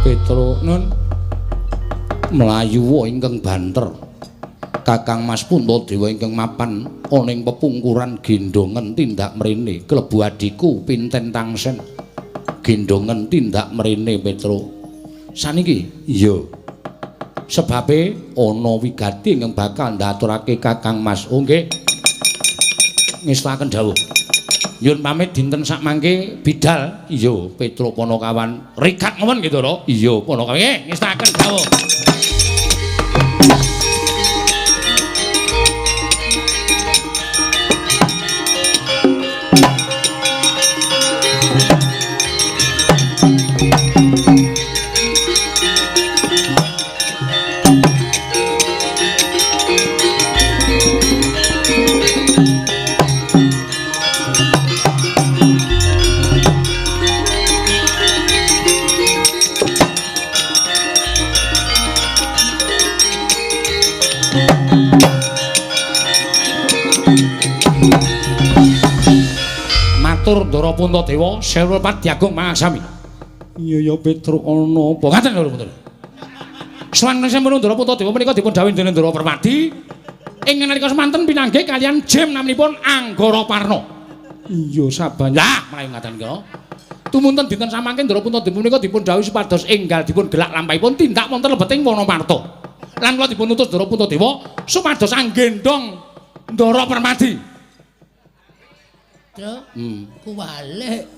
Petro nun mlayu ingkang banter. Kakang Mas Puntadewa ingkang mapan ana ing pepungkuran gendhongen tindak mrene klebu adhiku Pinten Tangsen. Gendhongen tindak mrene Petro. Saniki iya. Sebabe ana wigati ingkang bakal ndaturake Kakang Mas. Oh nggih. Ngestaken dawuh. Nyuwun pamit dinten sakmangke bidal. Iya Petro Panakawan. Rikat mawon gitu lho. Iya Panakawan. Nggih ngestaken dawuh. Matur Ndara Puntadewa sewu padyagung mangasami. Iya ya Petruk ana apa? Ngaten lho Puntadewa. Sampun Ndara Puntadewa menika dipun dhawuhi dening Ndara Permadi ing nalika semanten pinanggih kaliyan Jim naminipun Anggara Parna. Iya saban. Lah mlayu ngaten iki. Tumunten dinten samangke Ndara Puntadewa menika dipun dhawuhi supados enggal dipun gelak lampahipun tindak wonten lebeting Wanamarta. Lan kula dipun utus Ndara Puntadewa supados anggendhong Ndara Permadi. Truk, kuwalik.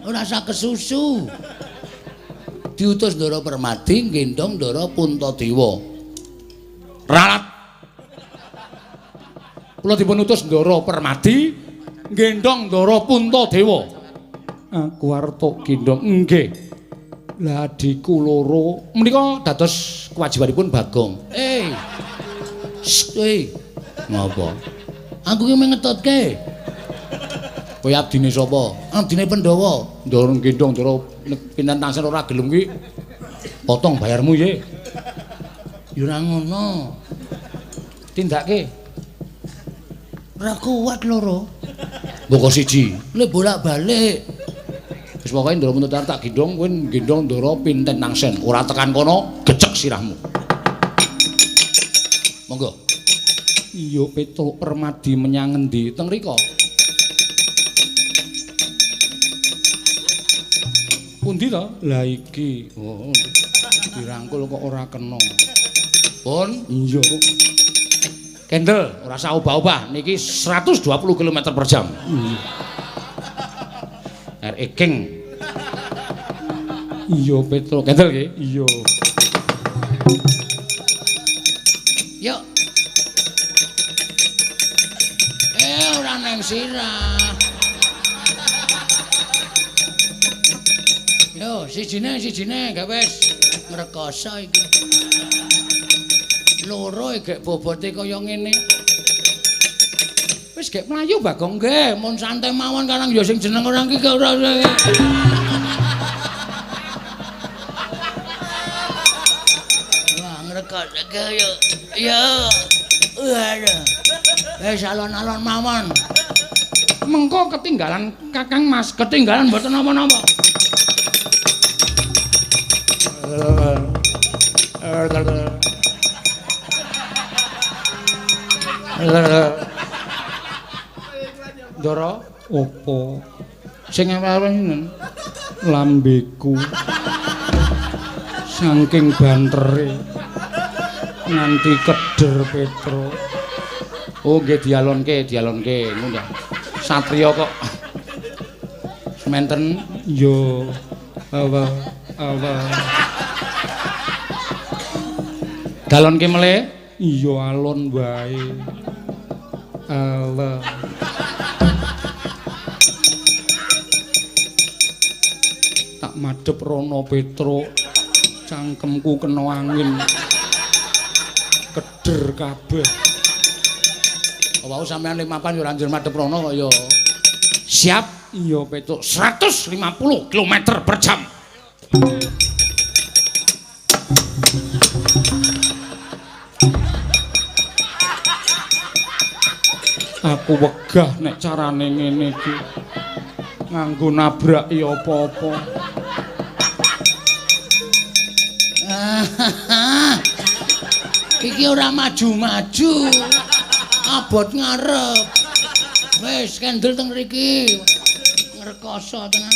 Ora usah kesusu. Diutus Ndara Permadi nggendhong Ndara Puntadewa. Ralat. Kula dipun utus Ndara Permadi nggendhong Ndara Puntadewa. Aku arep tok gendhong. Nggih. Lah adhiku loro menika dados kewajibanipun Bagong. Sst, Ngapa? Aku ki mung ngetutke. Kowe abdine sapa? Abdine Pandhawa. Ndara gendhong Ndara Pinten Tangsen ora gelem kuwi. Potong bayarmu ye. Ya ora ngono. Tindake. Ora kuat loro. Mboko siji. Le bolak-balik. Wis pokoke Ndara Puntung tak gendhong kowe gendhong Ndara pinten nang sen. Ora tekan kono gecek sirahmu. Monggo. Iya Petruk Permadi menyang ngendi? Teng riko. Pundi to? Lah iki. Oh, dirangkul kok ora kena. Pun, iya kok. Kendel, ora usah obah-obah. Niki 120 km per jam. RE King. Iya Petruk, kendel nggih. Iya. Yuk. Ora neng sirah. Yo, sijine gak wis ngrekoso iki. Loro gek bobote kaya ngene. Wis gek mlayu Bagong nggih, mun santai mawon karang ya sing jeneng orang iki ora. Wah, ngrekoso yo. Yo. Waduh. Wis alon-alon mawon. Mengko ketinggalan Kakang Mas, ketinggalan mboten napa-napa. Ndara, opo? Sing ewe-ewe sinten? Lambeku. Saking bantere nganti keder Petruk. Oh nggih dialonke, dialonke ngono ta. Satriya kok sementen yo apa apa. Dalonke mele? Iya alon wae. Allah. Tak madhep rono Petruk. Cangkemku kena angin. Keder kabeh. Wau sampean limapan yo ora njur madhep rono kok yo. Siap? Iya Petruk. 150 km per jam. Aku wegah nek carane ngene iki. Nganggo nabraki apa-apa. Iki ora maju-maju. Abot ngarep. Wis kendel teng mriki. Ngrekoso tenan.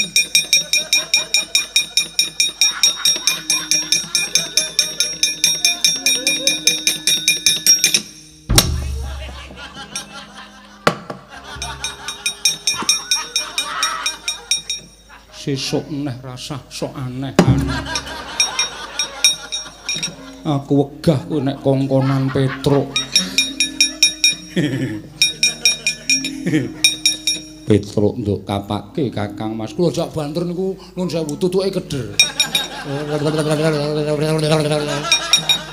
Sesuk neh rasah sok aneh-aneh. Aku wegah kowe nek kongkonan Petruk. Petruk nduk kapake Kakang Mas. Kula jak banter niku nuwun sewu tutuke keder.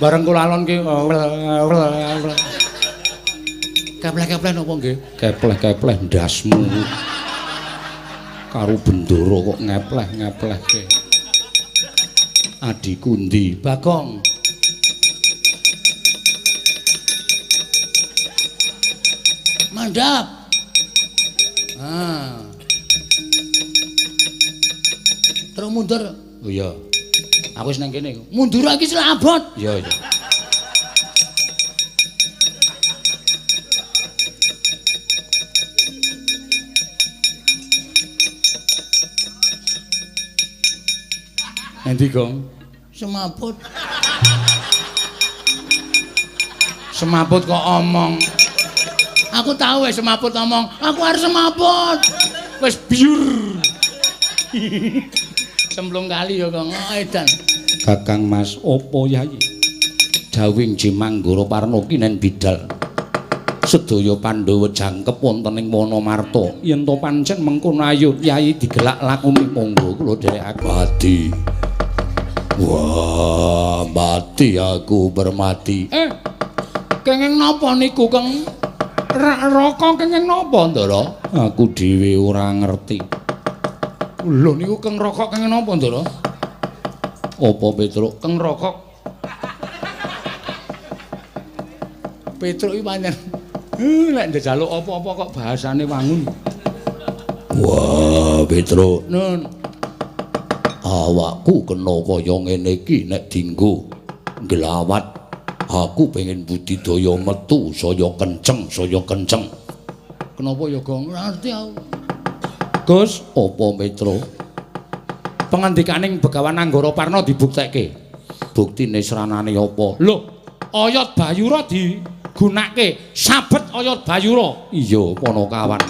Bareng kula alonke kepleh-kepleh napa nggih? Kepleh-kepleh ndasmu. Karo bendoro kok ngepleh-ngeplehke. Adhiku ndi? Bagong. Mandhap. Ah. Terus mundur. Oh iya. Aku wis nang kene. Mundur iki selak abot. Iya, iya. Endi, Gong? Semaput. Semaput kok omong. Aku tahu wis semaput omong. Aku arep semaput. Wis biur. Cemplung kali ya, Gong. Oh, edan. Kakang Mas, opo Yai? Dawing Jimanggara Parno kinen bidal. Sedaya Pandhawa jangkep wonten ing Wanamarta. Yen to pancen mengkono ayo Yai digelak lakune monggo kula dherekaken. Mati. Wah, mati aku bermati. Kenging napa niku, Kang? Raka kenging napa, Ndara? Aku dhewe ora ngerti. Lho niku Keng Raka kenging napa, Ndara? Apa Petruk? Keng Raka. Petruk iki pancen Lek njaluk apa-apa kok bahasane wangun. Wah, Petro. Nun. Awakku kena kaya ngene iki nek dinggo nglawat. Aku pengen budidaya metu saya kenceng, saya kenceng. Kenapa ya, Gong? Ora ngerti aku. Gus, apa Petro? Pangandikaning Begawan Anggara Parna dibuktekke. Buktine sranane apa? Lho, oyot Bayura digunake, sabet oyot Bayura. Iya, Panakawan.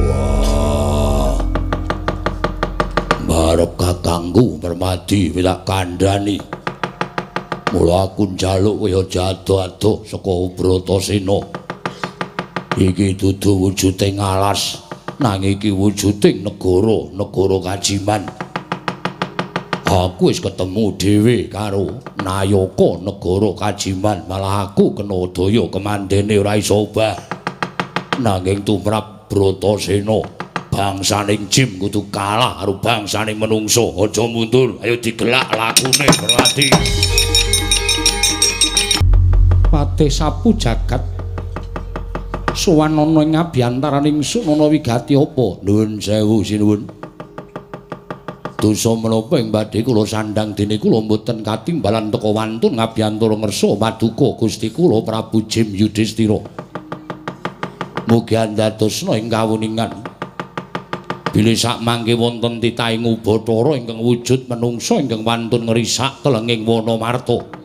Wah. Barep kakangku Permadi wis tak kandhani. Mula aku njaluk kaya adoh-adoh saka Bratasena. Iki dudu wujuding alas, nanging iki wujuding negara, negara Kajiman. Aku wis ketemu dhewe karo nayaka negara Kajiman, malah aku kena daya kemandene ora iso obah. Nanging tumrap Bratasena, bangsaning Jim kudu kalah karo bangsaning menungso. Aja mundur, ayo digelak lakune Permadi. Patih sapu jagat sowan ana ing abiyantaraning Sunana wigati apa? Nuwun sewu sinuwun. Dosa menapa ing badhe kula sandhang dene kula mboten katimbalan teka wantun ngabiyantara ngersa paduka Gusti kula Prabu Jim Yudhistira. Mugi andadosna ing kawuningan bilih sakmangke wonten titahing Ubathara ingkang wujud menungsa ingkang wantun ngrisak telenging wana marta.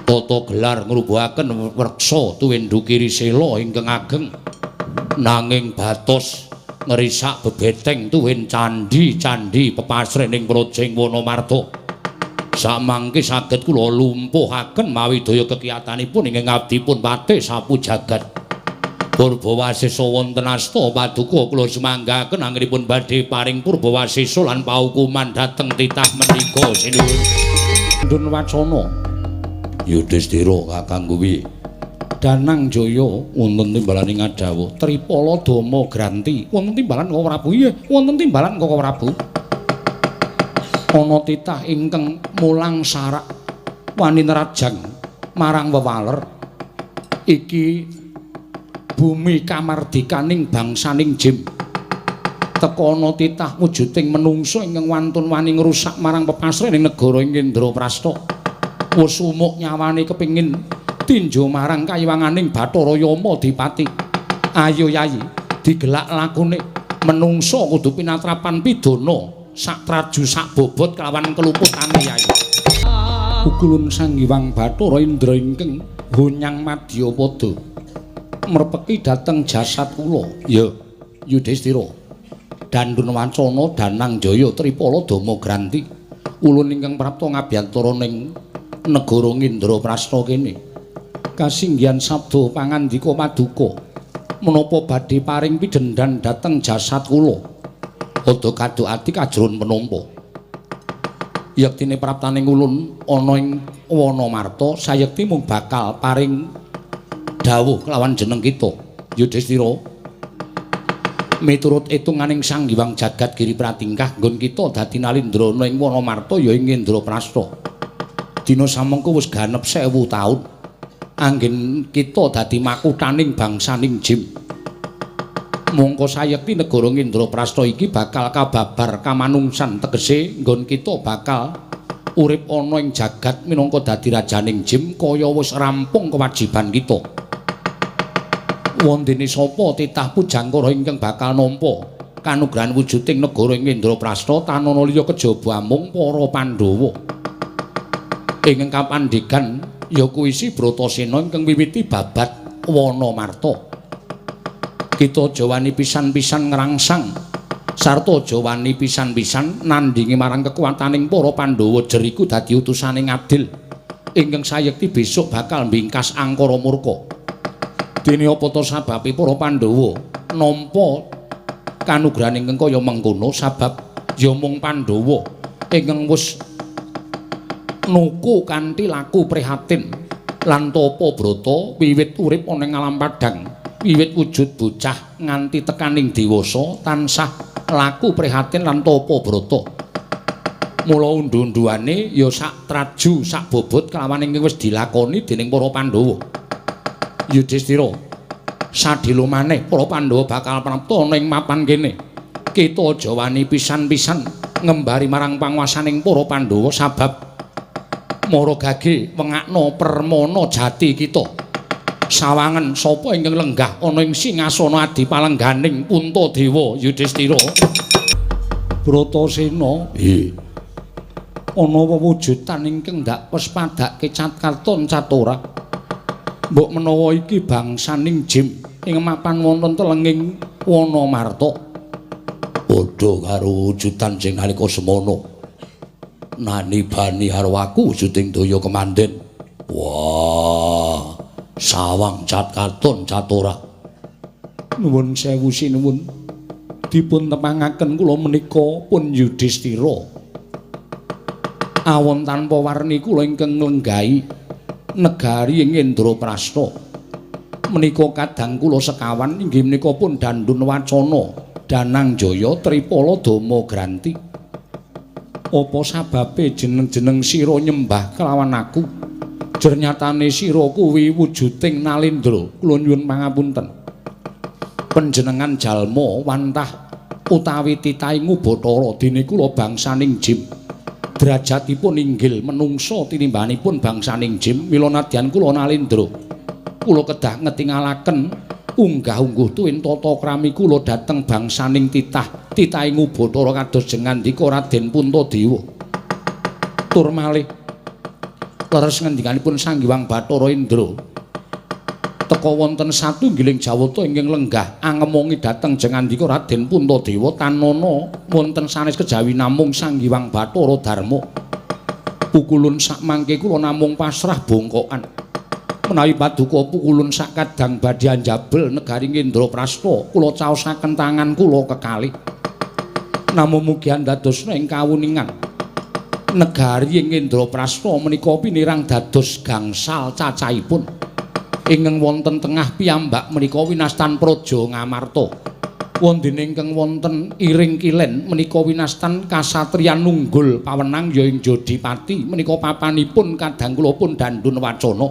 Tata gelar ngrubuhaken wreksa tuwin dukiri sela ingkang ageng, nanging batos ngrisak bebeteng tuwin candhi-candhi pepasrening prajing Wanamarta. Samangke saged kula lumpuhaken mawi daya kekiyatanipun ingkang abdipun patih sapu jagat. Purbawasesa wonten asta paduka kula sumanggaken anggenipun badhe paring purbawasesa lan paukuman dhateng titah menika sinuwun. Ndun wacana Yudhistira kakang kuwi Danang Jaya wonten timbalaning ngadhawuh Tripala Dama Granti wonten timbalan Koko Prabu. Iya, wonten timbalan Koko Prabu. Ana titah ingkang mulang sarak wani nerajang marang wewaler. Iki bumi kamardikaning bangsaning Jim. Teka ana titah wujuding menungsa ingkang wantun wani ngrusak marang pepasrening negara ing Indraprasta. Wis umuk nyawane kepingin tinjo marang kayiwanganing Bathara Yama Dipati. Ayo Yayi, digelak lakune. Menungsa kudu pinatrapan pidana sak traju sak bobot kelawan keluputane Yayi. Ukulun Sang Hyang Bathara Indra ingkang hunyang madyapada merpeki dhateng jasad kula. Ya, Yudhistira. Dandun Wancana Danang Jaya Tripala Dama Granti. Ulun ingkang prapta ngabiyantara ning negara Indraprasta kene. Kasinggihan sabda pangandika paduka menapa badhe paring pidhendan dhateng jasad kula. Ada kaduk ati kajron penampa. Yektine praptaning ulun ana ing Wanamarta sayekti mung bakal paring dawuh kelawan jeneng kita Yudhistira. Miturut etunganing Sang Hyang Jagat Giri Pratingkah nggon kita dadi nalindra ana ing Wanamarta ya ing Indraprasta. Dina samengko wis ganep 1000 taun anggen kita dadi makuthaning bangsaning Jim. Mongko sayekti negara Indraprasta iki bakal kababar kamanungsan, tegese nggon kita bakal urip ana ing jagat minangka dadi rajaning Jim kaya wis rampung kewajiban kita. Wondene sapa titah pujangkara ingkang bakal nampa kanugrahan wujuding negara ing Indraprasta tanana liya kejaba amung para Pandhawa. Ingkang kapandhegan ya kuwi si Bratasena ingkang wiwiti babat Wanamarta. Kita aja wani pisan-pisan ngrangsang sarta aja wani pisan-pisan nandhingi marang kekuwataning para Pandhawa jeriku dadi utusane ngadil ingkang sayekti besok bakal mbingkas angkara murka. Dene apa ta sababe para Pandhawa nampa kanugrahan ingkang kaya mengkono? Sabab ya mung Pandhawa ingkang wis nuku kanthi laku prihatin lan tapa brata wiwit urip ana ing alam padhang, wiwit wujud bocah nganti tekaning dewasa tansah laku prihatin lan tapa brata. Mula undu-unduane ya sak traju sak bobot kelawan ingkang wis dilakoni dening para Pandhawa. Yudhistira, sadhela maneh para Pandhawa bakal prapta ning mapan kene. Kita aja wani pisan-pisan ngembari marang panguwasaning para Pandhawa sabab mara gage wengakna permana jati kita. Sawangen sapa ingkang lenggah ana ing singasana adi palengganing Puntadewa Yudhistira. Bratasena, ana wewujudan ingkang ndak pespadake cat katon catora. Mbok menawa iki bangsaning Jim ing mapan wonten telenging Wanamarta. Padha karo wujudan sing nalika semana. Nani bani karo aku wujuding daya kemanden. Wah, sawang cat katon catora. Nuwun sewu sinuwun. Dipun tepangaken kula menika pun Yudhistira. Awon tanpa warni kula ingkang nglenggahi negari ing Indraprasta. Menika kadang kula sekawan inggih menika pun Dandun Wacana, Danangjaya Tripala Dama Granti. Apa sababe jeneng-jeneng sira nyembah kelawan aku? Jernyatane sira kuwi wujuding Nalendra. Kula nyuwun pangapunten. Panjenengan jalma wantah utawi titahing Ubathara dene kula bangsaning Jim. Derajatipun inggil menungsa tinimbanipun bangsaning Jim, mila nadyan kula Nalendra. Kula kedah ngetingalaken unggah-ungguh tuwin tata krami kula dhateng bangsaning titah, titahing Ubathara kados jengandika Raden Puntadewa. Tur malih leres ngendikanipun Sang Hyang Bathara Indra. Teka wonten satunggiling jawata ingkang lenggah angemongi dhateng jengandika Raden Puntadewa tanana wonten sanes kejawi namung Sang Hyang Bathara Darma. Pukulun sakmangke kula namung pasrah bongkokan. Menawi paduka pukulun sakadang badhe anjabel negari Indraprasta, kula caosaken tangan kula kekalih. Namung mugi andadosna ing kawuningan negari ing Indraprasta menika pinirang dados gangsal cacahipun. Ingkang wonten tengah piyambak menika winastan Praja Ngamarta. Wondene ingkang wonten iring kilen menika winastan kasatriyan nunggul pawenang ya ing Jodipati menika papanipun kadang kula pun Dandun Wacana.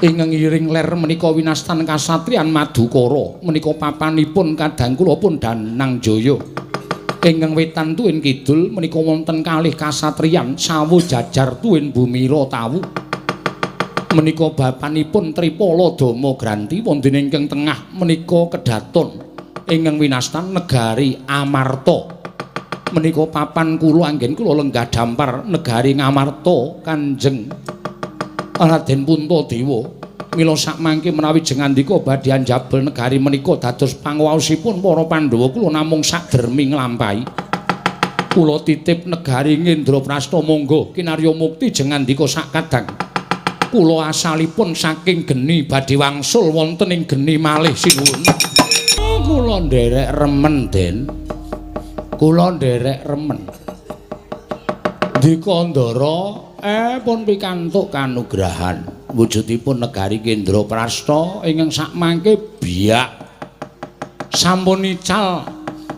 Ingkang iring ler menika winastan kasatriyan Madukara menika papanipun kadang kula pun Danangjaya. Ingkang wetan tuwin kidul menika wonten kalih kasatriyan Sawu Jajar tuwin Bumira Tawu. Menika bapanipun Tripala Dama Granti. Wonten ingkang tengah menika kedaton ingkang winastan negari Amarta. Menika papan kula anggen kula lenggah dampar negari Ngamarta Kanjeng Raden Puntadewa. Mila sakmangke menawi jengandika badhe anjabel negari menika dados panguwaosipun para Pandhawa kula namung sadermi nglampahi. Kula titip negari Indraprasta monggo kinarya mukti jengandika sakadang. Kula asalipun saking geni badhe wangsul wonten ing geni malih sinuwun. Kula nderek remen, Den. Kula nderek remen. Ndika Ndara, pun pikantuk kanugrahan wujudipun negari Indraprasta ingkang sakmangke biak sampun ical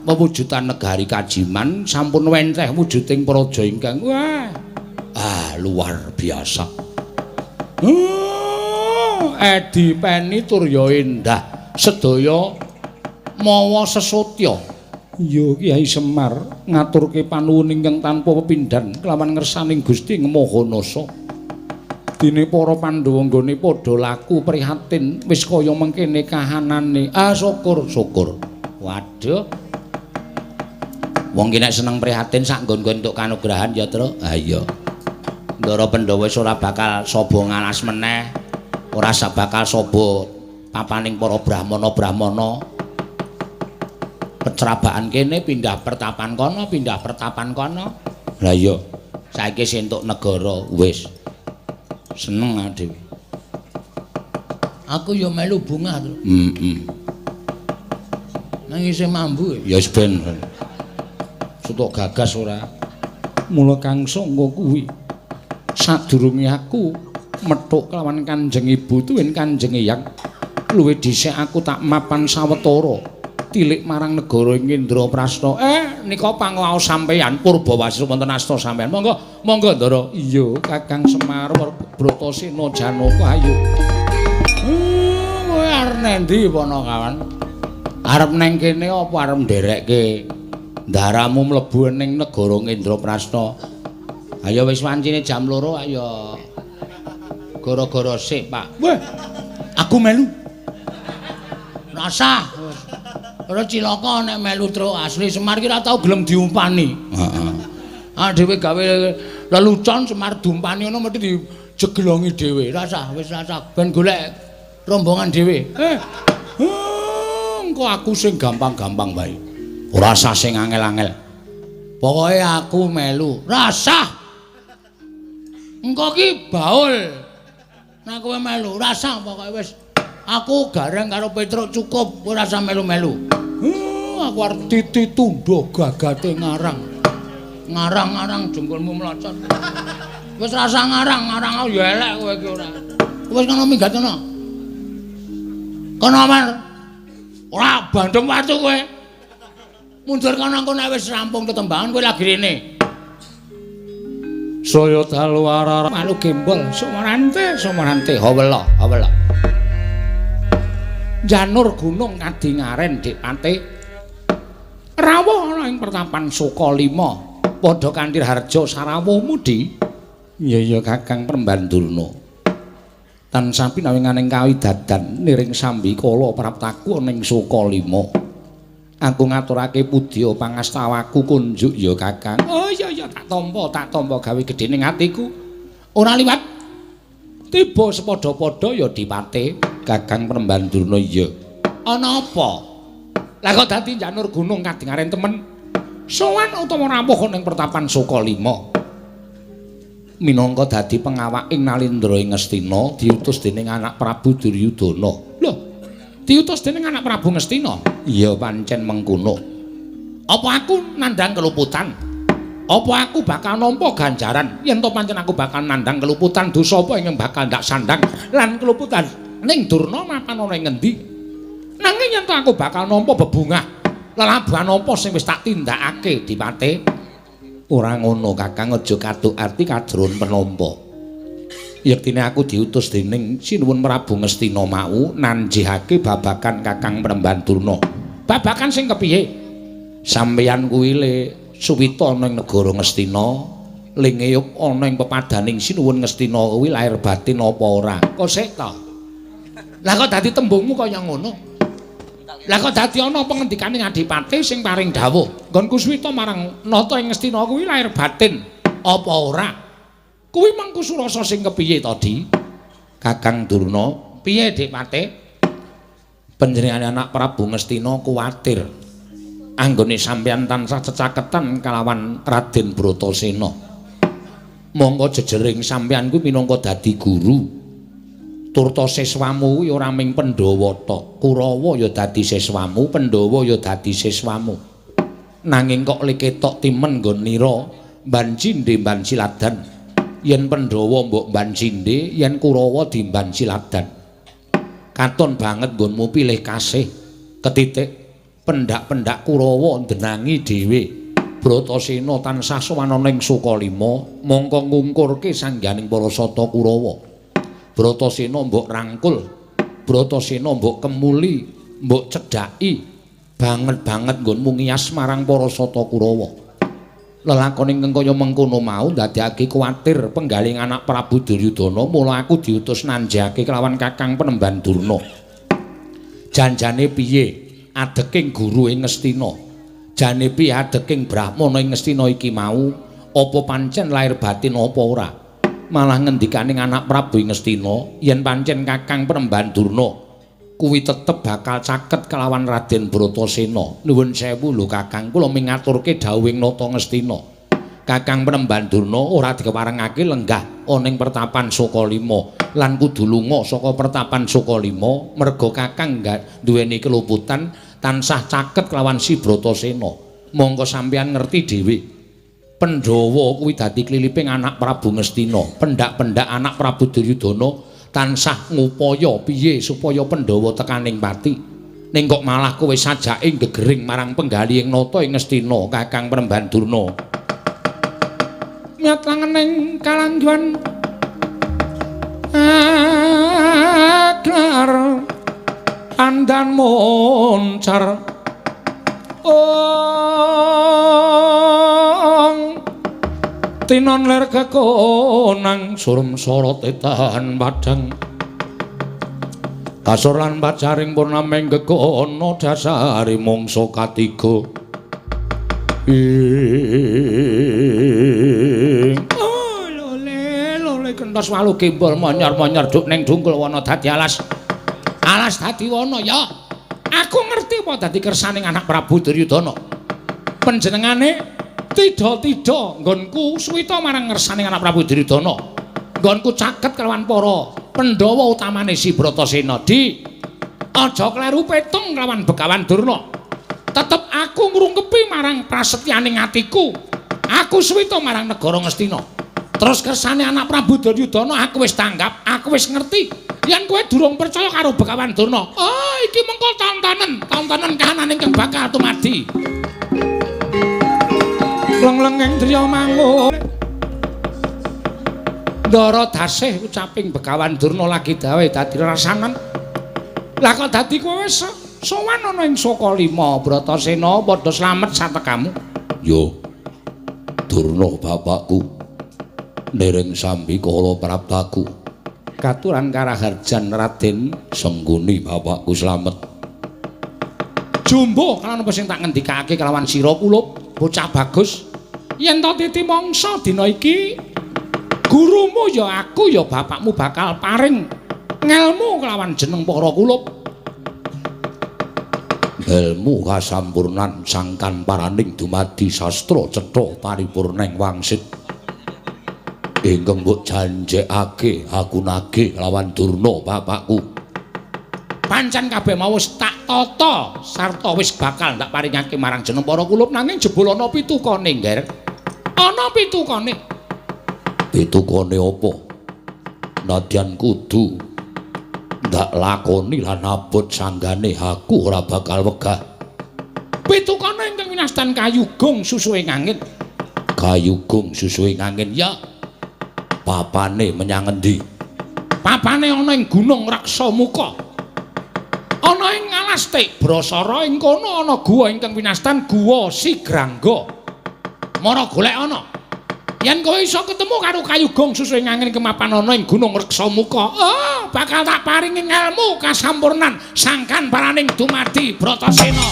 mewujudan negari Kajiman, sampun wenteh wujuding praja ingkang wah luar biasa. Edi peni turya endah sedaya mawa sesotya. Ya Kyai Semar ngaturke panuwun ingkang tanpa pepindhan kelawan ngersaning Gusti Maha Nasa. Dene para Pandhawa nggone padha laku prihatin wis kaya mengkene kahanane. Ah syukur syukur. Waduh. Wong ki nek seneng prihatin sak nggon-nggon entuk kanugrahan ya, Tru. Ha iya. Ndara Pandhawa wis ora bakal saba ngalas meneh, ora bakal saba papaning para brahmana-brahmana. Pecerabaan kene pindah pertapan kono, pindah pertapan kono. Lah iya, saiki entuk negara wis seneng dhewe. Aku ya melu bungah, Tru. Heeh. Nang isih mambu ya wis ben. Sutuk gagas ora. Mula kang sangka kuwi sadurunge aku methuk kelawan Kanjeng Ibu tuwin Kanjeng Eyang, luwih dhisik aku tak mapan sawetara. Tilik marang negara Indraprasta. Nika pangaos sampeyan Purbawasisa wonten asta sampeyan. Monggo, monggo Ndara. Iya, Kakang Semar Bratasena Janaka ayo. Kowe arep nendi Panakawan? Arep neng kene apa arep nderekke ndaramu mlebu ning negara Indraprasta? Ayo wis wancine jam 2 ayo. Gara-gara sik, Pak. Weh, aku melu. Rasah. Ora cilaka nek melu truk asli Semar ki ora tau gelem diumpani. Heeh. Ah dhewe gawe lelucon Semar diumpani ngono mesti dijeglongi dhewe. Rasah wis rasah ben golek rombongan dhewe. Engko aku sing gampang-gampang wae. Ora usah sing angel-angel. Pokoke aku melu. Rasah. Engko ki baul. Nek kowe melu rasah pokoke wis. Aku gareng karo Petruk cukup, ora usah melu-melu. Aku arep titi tundha gagate ngarang. Ngarang-ngarang jengkolmu mlocot. Wis rasah ngarang, ngarang ya elek kowe iki ora. Wis kono minggat kono. Kono Mar. Ora bandem watu kowe. Mundur kono engko nek wis rampung tetembangan kowe lagi rene. Saya dalu arah malu gembol, sumarante, sumarante, hawela, hawela. Janur gunung kadingaren Dik Pate. Rawuh ana ing pertapan Sukalima, padha kanthi harja sarawuhmu Di. Iya iya Kakang Premban Durna. Tansah pinawinganing kawidadan niring sambikala praptaku ana ing Sukalima. Aku ngaturake pudya pangastawaku kunjuk ya Kakang. Oh iya iya tak tampa gawe gedhe ning atiku. Ora liwat tiba sepadha-padha ya Dipate. Kakang Premban Durna iya. Ana apa? Lah kok dadi janur gunung kadingaren temen. Sowan utawa rawuh ning pertapan Sukalima. Minangka dadi pengawak ing Nalindra ing Ngastina diutus dening anak Prabu Duryudana. Lho, diutus dening anak Prabu Ngastina? Iya pancen mengkono. Apa aku nandhang keluputan? Apa aku bakal nampa ganjaran? Yen to pancen aku bakal nandhang keluputan, dosa apa ingkang bakal ndak sandhang lan keluputan ning Durna mapan ana ing ngendi? Nanging yen to aku bakal nampa bebungah lelabuhan apa sing wis tak tindakake Dipate? Ora ngono Kakang, aja kaduk ati kadron penampa. Yektine aku diutus dening Sinuwun Prabu Ngastina mau nanjihake babagan Kakang Premban Durna. Babagan sing kepiye? Sampeyan kuwi le suwita ana ing negara Ngastina, le ngeyup ana ing pepadaning Sinuwun Ngastina kuwi lahir batin apa ora? Kok sik ta? Lah kok dadi tembungmu kaya ngono? Lah kok dadi ana pengendikane Adipati sing paring dawuh, nggonku suwita marang nata ing Ngastina kuwi lahir batin apa ora? Kuwi mengku surasa sing kepiye to, Di? Kakang Durna, piye Dipate? Panjenengane anak Prabu Ngastina kuwatir anggone sampeyan tansah cecaketan kalawan Raden Bratasena. Monggo jejering sampeyan kuwi minangka dadi guru. Turta siswamu kuwi ora ming Pandhawa tok, Kurawa ya dadi siswamu, Pandhawa ya dadi siswamu. Nanging kok le ketok timen nggon nira mban cindhe mban siladan. Yen Pandhawa mbok mban cindhe, yen Kurawa dimban siladan. Katon banget nggonmu pilih kasih ketitik pendak-pendak Kurawa ndenangi dhewe. Bratasena tansah sowan ana ing Sukalima, mongko ngungkurke sangganing para sata Kurawa. Bratasena mbok rangkul, Bratasena mbok kemuli, mbok cedhaki banget-banget nggonmu ngiyas marang para sata Kurawa. Lelakon ingkang kaya mengkono mau ndadekake kuwatir penggaling anak Prabu Duryudana, mula aku diutus nanjake kelawan Kakang Penemban Durna. Janjane piye adeking guru ing Ngastina? Jane piye adeking brahmana ing Ngastina iki mau? Apa pancen lahir batin apa ora? Malah ngendikane anak Prabu ing Ngastina yen pancen Kakang Penemban Durna kuwi tetep bakal caket kelawan Raden Bratasena. Nuwun sewu lho Kakang, kula mingaturke dawuhing Nata Ngastina. Kakang Penemban Durna ora dikeparengake lenggah ana ing pertapan Sukalima lan kudu lunga saka pertapan Sukalima merga Kakang duweni keluputan tansah caket kelawan si Bratasena. Monggo sampeyan ngerti dhewe. Pandhawa kuwi dadi kliliping anak Prabu Ngastina. Pendak-pendak anak Prabu Duryudana tansah ngupaya piye supaya Pandhawa tekaning pati. Ning kok malah kowe sajake gegering marang penggalih ing nata ing Ngastina Kakang Penemban Durna. Miat langening kalangguhan aglar andan moncar ong tinon ler kekonang surum sorot etan padang kasur lan pacaring purnaming gegono dasari mangsa katiga. Ing oh lole lole kentos walu gembol monyor-monyor duk ning dungkul wana dadi alas. Alas dadi wana ya. Aku ngerti apa dadi kersaning anak Prabu Duryudana. Panjenengane tidha-tidha nggonku suwita marang ngersaning anak Prabu Duryudana. Nggonku caket kelawan para Pandhawa utamane si Bratasena. Di aja kleru petung kelawan Begawan Durna. Tetep aku ngrungkepi marang prasetyaning atiku. Aku suwita marang negara Ngastina. Terus kersane anak Prabu Duryudana aku wis tanggap, aku wis ngerti. Yen kowe durung percaya karo Begawan Durna, oh iki mengko tontonen, tontonen kahanan ingkang bakal tumadi. Leng-lenging driya mangun. Ndara dasih ucaping Begawan Durna lagi dawe dadi rasanan. Lah kok dadi kowe wis sowan ana ing Sukalima Bratasena padha slamet satekamu. Yo Durna bapakku ndereng sambi kala praptaku. Katuran karaharjan Raden Sengguni bapakku slamet. Jumbo kalawan apa sing tak ngendikake kelawan sira kulup bocah bagus. Yen to titi mangsa dina iki gurumu ya aku ya bapakmu bakal paring ngelmu kelawan jeneng para kulup. Ilmu kasampurnan sangkan paraning dumadi sastra cetha paripurning wangsit. Ingkang mbok janjekake aku nagih lawan Durna bapakku. Pancen kabeh mau wis tak tata sarta wis bakal ndak paringake marang jeneng para kulup nanging jebul ana pitukane, Ngger. Ana pitukane. Pitukane apa? Nadyan kudu ndak lakoni lan abot sanggane aku ora bakal wegah. Pitukane ingkang winastan kayugung susuhe angin. Kayugung susuhe angin ya. Papane menyang endi? Papane ana ing Gunung Raksamuka. Ana ing alas Tibrasara ing kono ana guwa ingkang winastan Guwa Sigrangga. Mara golek ana. Yen kowe iso ketemu karo kayugung susuhe angin kemapan ana ing Gunung Reksamuka, oh, bakal tak paringi ngelmu kasampurnan sangkan paraning dumadi Bratasena.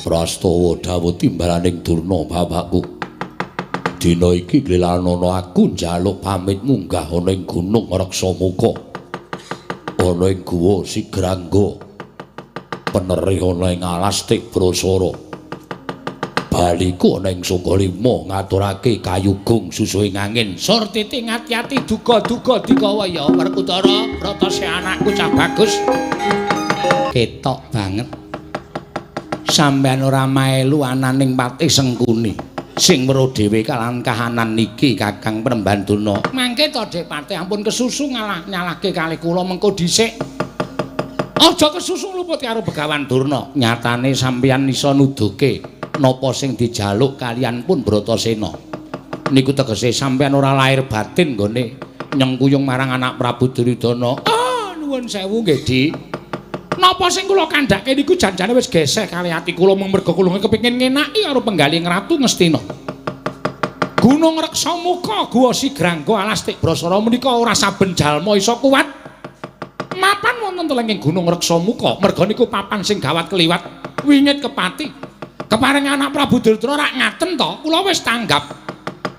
Prastawa dawuh timbalaning Durna bapakku. Dina iki glilanono aku njaluk pamit munggah ana ing Gunung Reksamuka. Ana ing Guwa Sigrangga. Penerih ana ing alas Tibrasara. Baliku ana ing Sukalima ngaturake kayugung susuhing angin. Sur titi ngati-ati duga-duga digawa ya Werkudara Bratasena anakku cah bagus. Ketok banget. Sampeyan ora melu ananing Patih Sengkuni. Sing weruh dhewe kalan kahanan niki Kakang Penemban Durna. Mangke to Dik Patih ampun kesusu ngalah nyalahke kalih kula mengko dhisik. Aja kesusu luput karo Begawan Durna. Nyatane sampeyan iso nuduhke napa sing dijaluk kaliyan pun Bratasena. Niku tegese sampeyan ora lahir batin nggone nyengkuyung marang anak Prabu Duryudana. Ah, nuwun sewu nggih, Dik. Napa sing kula kandhake niku janjane wis geseh kalih ati kula mung merga kula kepengin ngenaki karo penggalih Ratu Ngastina. Gunung Reksamuka, Guwa Sigrangga, alas Tibrasara menika ora saben jalma iso kuat. Mapan wonten telenging Gunung Reksamuka, merga niku papan sing gawat keliwat wingit kepati. Keparing anak Prabu Duryudana rak ngaten to, kula wis tanggap.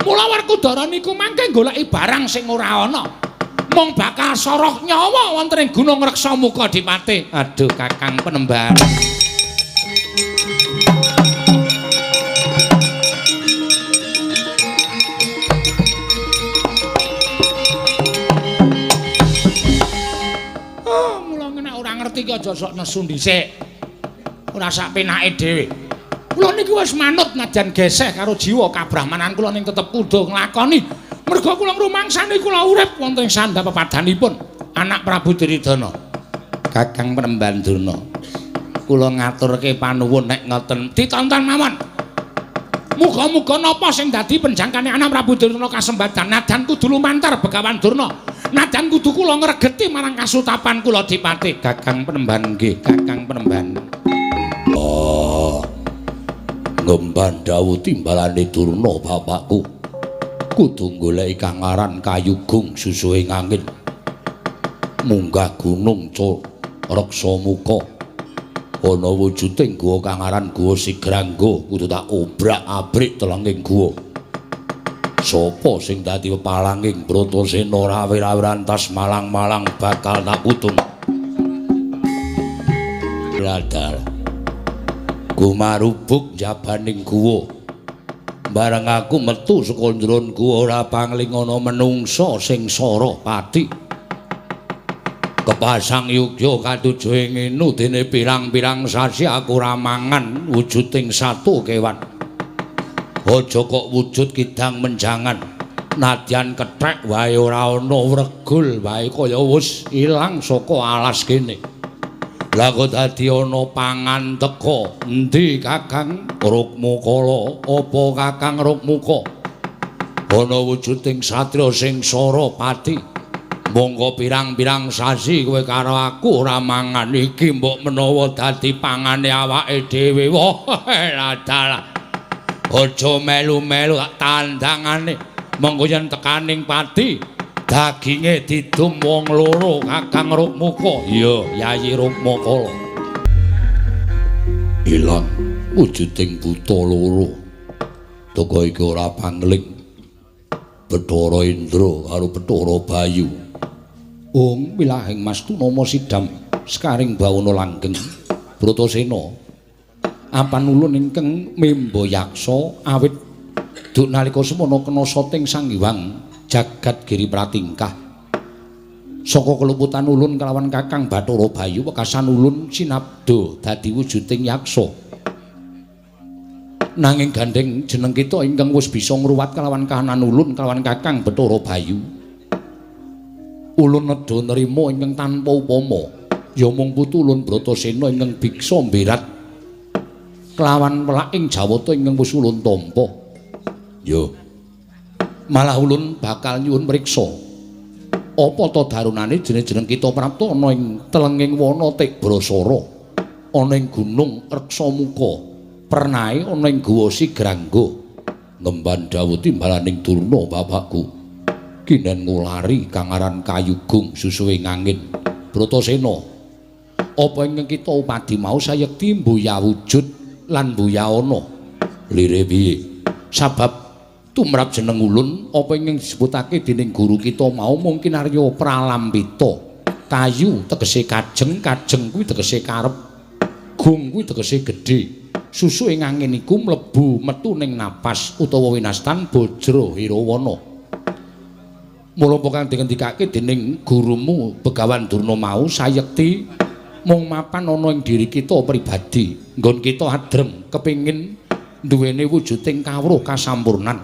Mula Werkudara niku mangke goleki barang sing ora ana. Mung bakal soroh nyawa wonten ing Gunung Reksamuka Dipate. Aduh Kakang Penemban. Oh, mula nek ora ngerti ki aja sok nesu dhisik. Ora sak penake dhewe. Kula niki wis manut najan geseh karo jiwa kabrahmanan kula ning tetep kudu nglakoni. Merga kula ngrumangsani kula urip wonten ing sandhap pepadanipun anak Prabu Duryudana. Kakang Penemban Durna. Kula ngaturke panuwun nek ngoten. Ditonton mawon. Muga-muga napa sing dadi penjangkane anak Prabu Durna kasembadan nadan kudu lumantar Begawan Durna. Nadan kudu kula ngregeti marang kasutapan kula Dipati. Kakang Penemban nggih, Kakang Penemban. Oh. Ngemban dawuh timbalane Durna bapakku. Kudu goleki kang aran Kayugung susuhe angin. Munggah gunung Reksa muka. Ana wujuding guwa kang aran Guwa Sigrangga, kudu tak obrak-abrik telenging guwa. Sapa sing dadi pepalanging Bratasena rawe-rawe rantas malang-malang bakal tak putung. Bladal. Gumarubuk jabaning guwa. Bareng aku metu saka njron guwa ora pangling ana menungsa sing sara pati. Kepasang yugya katuju ing inu dene pirang-pirang sasi aku ora mangan wujuding satu kewan. Aja kok wujud kidang menjangan. Nadyan kethek wae ora ana wregul wae kaya wis ilang saka alas kene. Lah kok dadi ana pangan teka. Endi Kakang Rukmakala? Apa Kakang Rukmaka? Ana wujuding satriya sing sara pati. Monggo pirang-pirang sasi kowe karo aku ora mangan iki mbok menawa dadi pangane awake dhewe. Wah, dalah. Aja melu-melu tak tandangane. Monggo yen tekaning pati daginge didum wong loro Kakang Rukmaka. Iya, Yayi Rukmakala. Ilang wujuding buta loro. Toko iki ora pangling. Bathara Indra karo Bathara Bayu. Ung wilahing Mas Tunama sidam sekaring bawana langgeng Bratasena. Apan ulun ingkang memba yaksa awit duk nalika semana kena soting Sang Hyang Jagat Giri Pratingkah. Saka keluputan ulun kelawan Kakang Bathara Bayu wekasan ulun sinabda dadi wujuding yaksa. Nanging gandheng jeneng kita ingkang wis bisa ngruwat kelawan kahanan ulun kelawan Kakang Bathara Bayu. Ulun nedha nrima ingkang tanpa upama, ya mung putu ulun Bratasena ingkang biksa mberat kelawan welaking jawata ingkang wis ulun tampa. Ya. Malah ulun bakal nyuwun mriksa. Apa ta darunane jeneng-jeneng kita prapta ana ing telenging wana Tikbrasara, ana ing gunung Reksamuka, pernahe ana ing Guwa Sigrangga. Ngemban dawuh timbalaning Durna bapakku. Kinen ngulari kang aran Kayugung susuhe angin. Bratasena, apa ingkang kita upadi mau sayekti mbuya wujud lan mbuya ana? Lire piye? Sabab tumrap jeneng ulun apa ingkang disebutake dening guru kita mau mungkin Arya Pralampita. Kayu tegese kajeng, kajeng kuwi tegese karep, gung kuwi tegese gedhe. Susu ing angin iku mlebu metu ning napas utawa winastan Bajra Hirawana. Mula kang dingendikake dening gurumu Begawan Durna mau sayekti mung mapan ana ing diri kita pribadi. Nggon kita adreng kepengin duwene wujuding kawruh kasampurnan.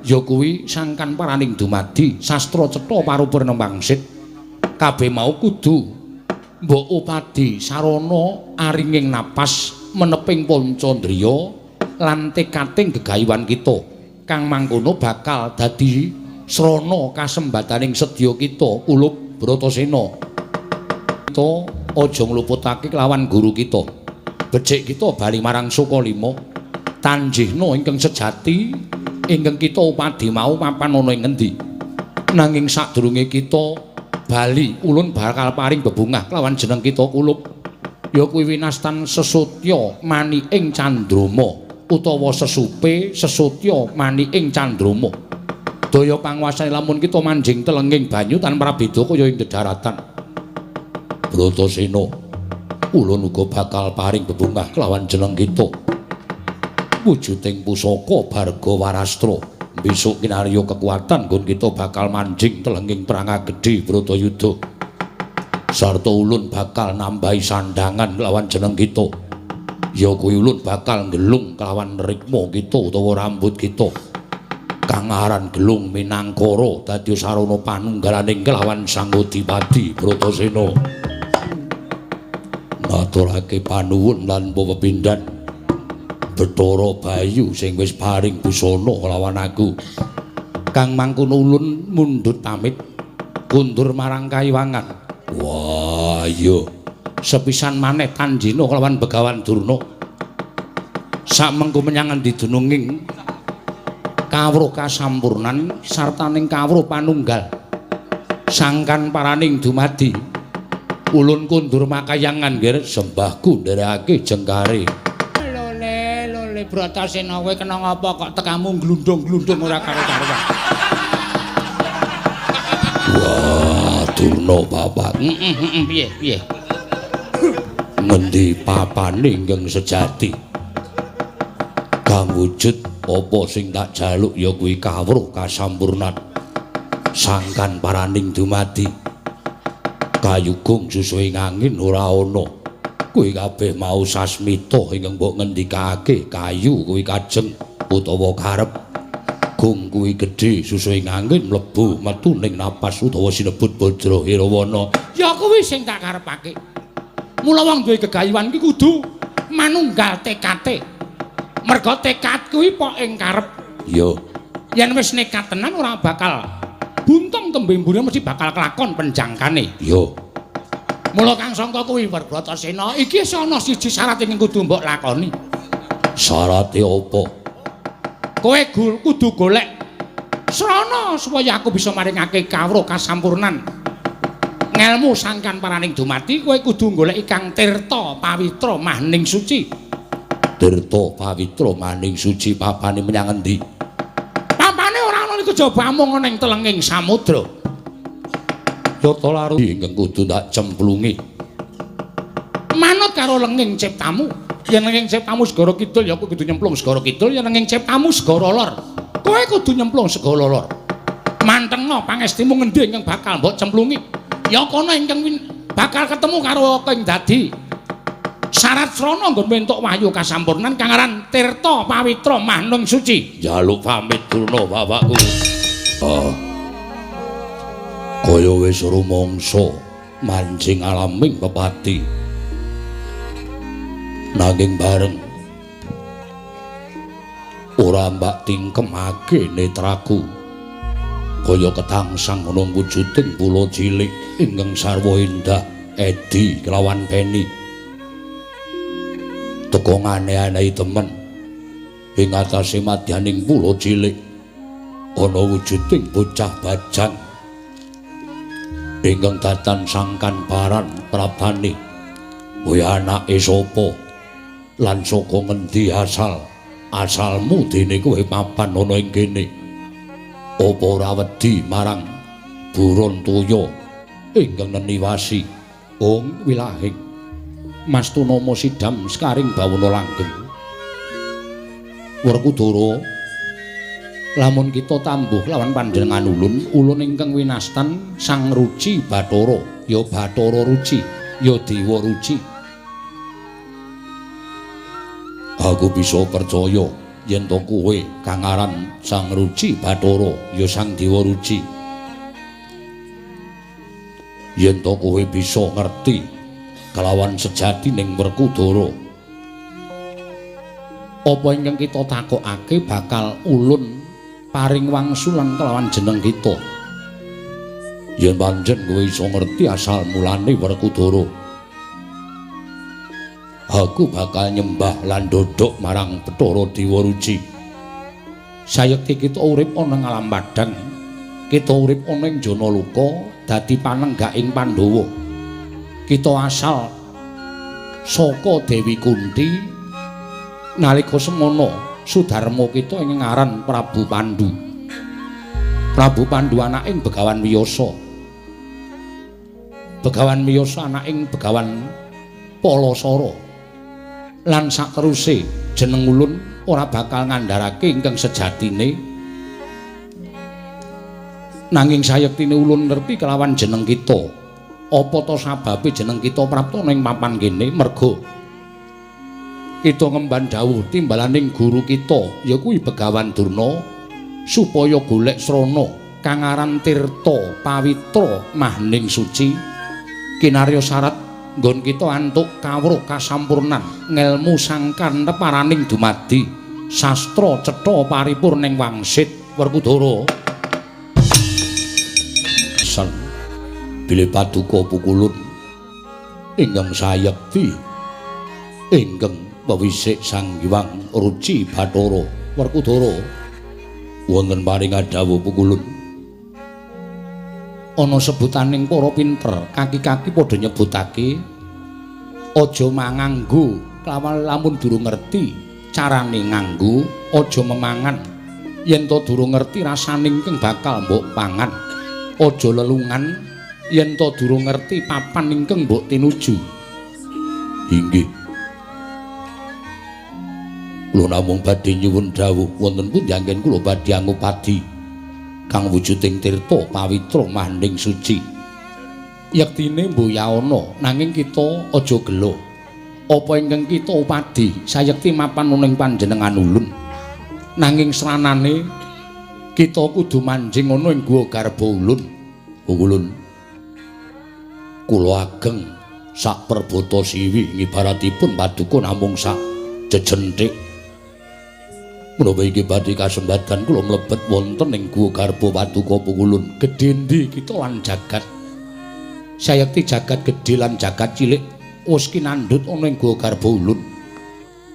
Ya kuwi sangkan paraning dumadi sastra cetha parupurna wangsit. Kabeh mau kudu mbok upadi sarana aringing napas meneping pancandriya lan tekating gegayuhan kita kang mangkono bakal dadi srana kasembadaning sedya kita kulup Bratasena. Kita aja ngluputake kelawan guru kita. Becik kita bali marang Sukalima, tanjihna ingkang sejati ingkang kita upadi mau mapan ana ing ngendi. Nanging sadurunge kita bali, ulun bakal paring bebungah kelawan jeneng kita kulup. Ya kuwi winastan sesutya maniking candrama utawa sesupe sesutya maniking candrama. Daya panguwasane lamun kita manjing telenging banyu tanpa prabeda kaya ing dedaratan. Bratasena, ulun uga bakal paring bebungah kelawan jeneng kita. Wujuding pusaka Barga Warastra. Besok kinarya kekuatan nggon kita bakal manjing telenging perang gedhe Bratayuda. Sarta ulun bakal nambahi sandhangan kelawan jeneng kita. Ya kuwi ulun bakal nggelung kelawan rikma kita utawa rambut kita. Kang aran Gelung Minangkara dadi sarana panunggalaning kelawan Sang Adipati Bratasena. Ngaturake panuwun lan pepindhan Bathara Bayu sing wis paring busana kelawan aku. Kang mangkono ulun mundhut pamit kundur marang kayiwangan. Wah, iya. Sepisan maneh tanjina kelawan Begawan Durna. Samengko menyang endi dununging kawruh kasampurnan sartaning kawruh panunggal. Sangkan paraning dumadi. Ulun kundur makayangan nggih sembahku nderekake jengkare. Lole lole Bratasena kowe kena ngapa kok tekamu glundung-glundung ora karo-karuan. Wah, Durna bapak. Heeh, piye piye? Ngendi papane ingkang sejati? Kang wujud apa sing tak jaluk ya kuwi kawruh kasampurnan. Sangkan paraning dumadi. Kayugung susuhing angin ora ana. Kuwi kabeh mau sasmita ingkang mbok ngendikake kayu kuwi kajeng utawa karep. Gung kuwi gedhe susuhing angin mlebu metu ning napas utawa sinebut Bajra Hirawana. Ya kuwi sing tak karepake. Mula wong duwe gegayuhan ki kudu manunggal tekate. Merga tekad kuwi pok ing karep. Ya. Yen wis nekat tenan ora bakal buntung tembe mburi mesti bakal kelakon penjangkane. Ya. Mula kang sangka kuwi Bratasena iki wis ana siji syarat ingkang kudu mbok lakoni. Syarate apa? Kowe kudu golek srana supaya aku bisa maringake kawruh kasampurnan. Ngelmu sangkan paraning dumadi kowe kudu golek kang tirta pawitra mahning suci. Tirta pawitra mahning suci papane menyang endi? Papane ora ana niku jaba amung ana ing telenging samudra. Yata laru ingkang kudu tak cemplungi. Manut karo lenging ciptamu. Yen lenging ciptamu segara kidul ya kowe kudu nyemplung segara kidul, yen lenging ciptamu segara lor, kowe kudu nyemplung segara lor. Mantengno pangestimu ngendi ingkang bakal mbok cemplungi. Ya kono ingkang bakal ketemu karo apa ing dadi syarat srana nggon entuk wahyu kasampurnan kang aran Tirta Pawitra Mahnung Suci. Njaluk pamit Durna bapakku. Ah. Kaya wis rumangsa mancing alaming pepati. Nanging bareng ora mbak tingkemake netraku. Kaya ketangsang ana wujuding pulo cilik ingkang sarwa indah edi kelawan peni. Teka ngane-anehi temen ing atase madyaning pulo cilik ana wujuding bocah bajang ingkang datan sangkan paran prabane. Kowe anake sapa lan saka ngendi asal asalmu dene kowe papan ana ing kene? Apa ora wedi marang buron toya ingkang neniwasi ong wilahing Mastunama sidam sekaring bawana langgeng. Werkudara, lamun kita tambuh lawan panjenengan ulun, ulun ingkang winastan Sang Ruci Bathara, ya Bathara Ruci, ya Dewa Ruci. Aku bisa percaya yen to kowe kang aran Sang Ruci Bathara, ya Sang Dewa Ruci. Yen to kowe bisa ngerti kelawan sejatining Werkudara, apa ingkang kita takokake bakal ulun paring wangsulan kelawan jeneng kita. Yen pancen kowe iso ngerti asal mulane Werkudara, aku bakal nyembah lan dodok marang Bathara Dewa Ruci. Sayekti kita urip ana ing alam padhang, kita urip ana ing jana loka dadi panenggaking Pandhawa. Kita asal saka Dewi Kunti nalika semana sudarma kita ing ngaran Prabu Pandu. Prabu Pandu anaking Begawan Wiyasa. Begawan Wiyasa anaking Begawan Palasara. Lan sateruse jeneng ulun ora bakal ngandharake ingkang sejatine. Nanging sayektine ulun ngerti kelawan jeneng kita. Apa ta sababe jeneng kita prapta ning papan kene? Merga kita ngemban dawuh timbalaning guru kita ya kuwi Begawan Durna supaya golek srana kang aran Tirta Pawitra Mahning Suci kinarya syarat Nggon kita antuk kawruh kasampurnan ngelmu sangkan teparaning dumadi sastra cetha paripurning wangsit. Werkudara san bilih paduka pukulun ingkang sayekti ingkang pewisik Sang Hyang Ruci Bathara. Werkudara wonten paring dawuh pukulun ana sebutaning para pinter kaki-kaki padha nyebutake aja manganggo kelawan lamun durung ngerti carane nganggo, aja memangan yen to durung ngerti rasane ingkang bakal mbok pangan, aja lelungan yen to durung ngerti papan ingkang mbok tinuju. Inggih, kula namung badhe nyuwun dawuh wonten pundi anggen kula badhe angupadi kang wujuding tirta pawitra maning suci. Yektine mboyaana nanging kita aja gelo. Apa ingkang kita upadi sayekti mapan ning panjenengan ulun. Nanging sranane kita kudu manjing ana ing guwa garba ulun. Ulun kula ageng sak perbata siwi ngibaratipun paduka namung sak jejenthik. Menapa iki badhe kasembatan kula mlebet wonten ing guwa garba paduka pukulun. Gedhe endi kita lan jagat? Sayekti jagat gedhe lan jagat cilik wis kinandhut ana ing guwa garba ulun.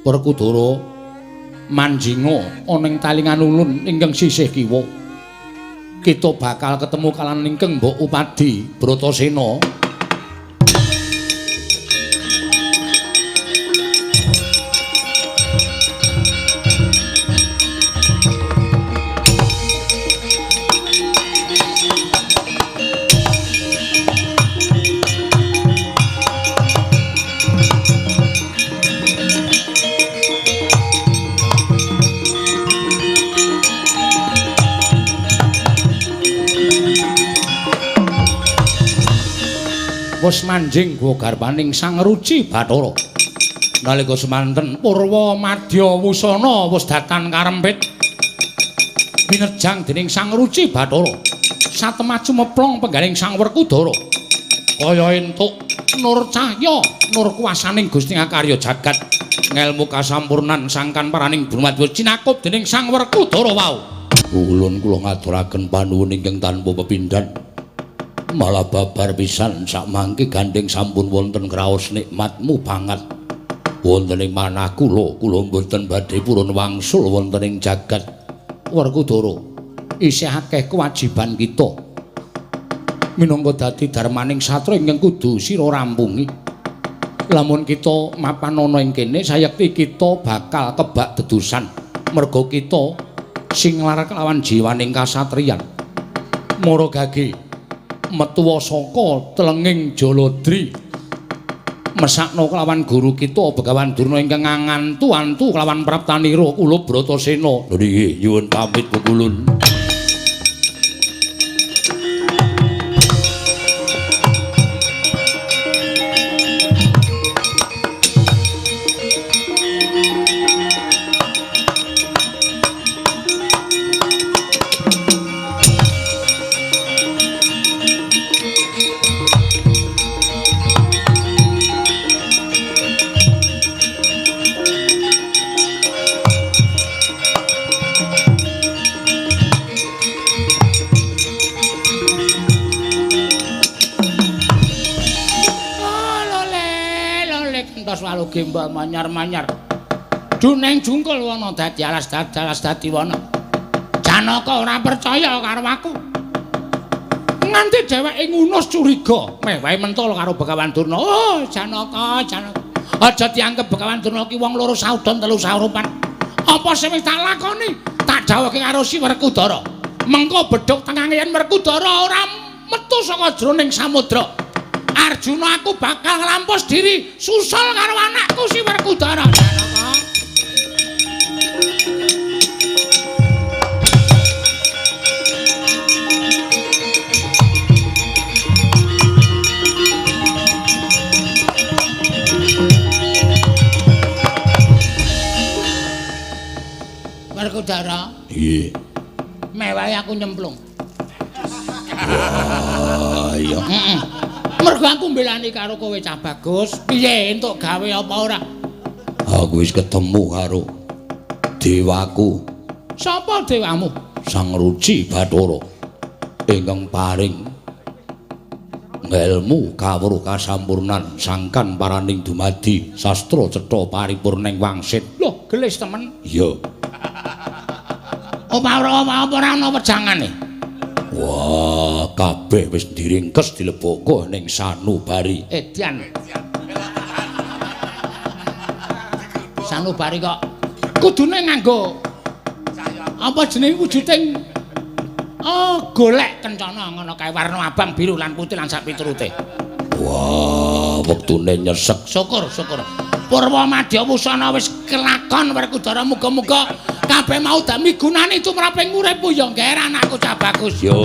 Werkudara manjinga ana ing talingan ulun ingkang sisih kiwa. Kita bakal ketemu kalan ingkang mbok upadi Bratasena. Wis manjing guwa garbaning Sang Ruci Bathara. Nalika semanten Purwa Madya Wusana wis datan karempit pinerjang dening Sang Ruci Bathara. Satemah cumeplong penggaling Sang Werkudara. Kaya entuk nur cahya, nur kuwasaning Gusti Ngakarya jagat. Ngelmu kasampurnan sangkan paraning Brumadya cinakup dening Sang Werkudara wau. Ulun kula ngaturaken panuwun ingkang tanpa pepindhan. Malah babar pisan sakmangke gandeng sampun wonten kraos nikmatmu banget. Wonten ing manah kula, kula mboten badhe purun wangsul wonten ing jagat. Werkudara, isih akeh kewajiban kita. Minangka dadi darmaning satra ingkang kudu sira rampungi. Lamun kita mapan ana ing kene, sayekti kita bakal kebak dedusan. Merga kita sing nglar kelawan jiwaning kasatriyan. Mara gage metuwa saka telenging Jaladri, mesakno kelawan guru kita Begawan Durna ingkang ngantu-antu kelawan praptanira kula Bratasena. Lho nggih, nyuwun pamit pukulun. Gembal manyar-manyar. Duneng jungkul wana dadi alas alas dadi wana. Janaka ora percaya karo aku. Nganti dheweke ngunus curiga, meh wae mentol karo Begawan Durna. Oh, Janaka, Janaka. Aja dianggep Begawan Durna ki wong loro saudon telu saurupan. Apa sing wis tak lakoni? Tak dhawuhke karo si Werkudara. Mengko bedhug tengange yen Werkudara ora metu saka jroning samudra. Arjuna aku bakal nglampus diri susul karo anakku si Werkudara. Janaka. Werkudara. Nggih. Mewahi aku nyemplung. Wah, iya. Heeh. Mergo aku mbelani karo kowe cah bagus. Piye entuk gawe apa ora? Aku wis ketemu karo dewaku. Sapa dewamu? Sang Ruci Bathara ingkang paring ngelmu kawruh kasampurnan sangkan paraning dumadi sastra cetha paripurning wangsit. Loh, gelis temen. Iya. Apa ora apa ora ana wejangane? Wah, kabeh wis diringkes dileboko ning sanubari. Edian. Sanubari kok kudune nganggo apa jenenge wujuding oh golek kencana ngono kae warna abang biru lan putih lan sak piturute. Wah, wektune nyesek. Syukur, syukur. Purwa Madya Wusana wis kelakon Werkudara, muga-muga kabeh mau dami gunane tumraping uripmu ya, Ngger anakku cah bagus. Yo.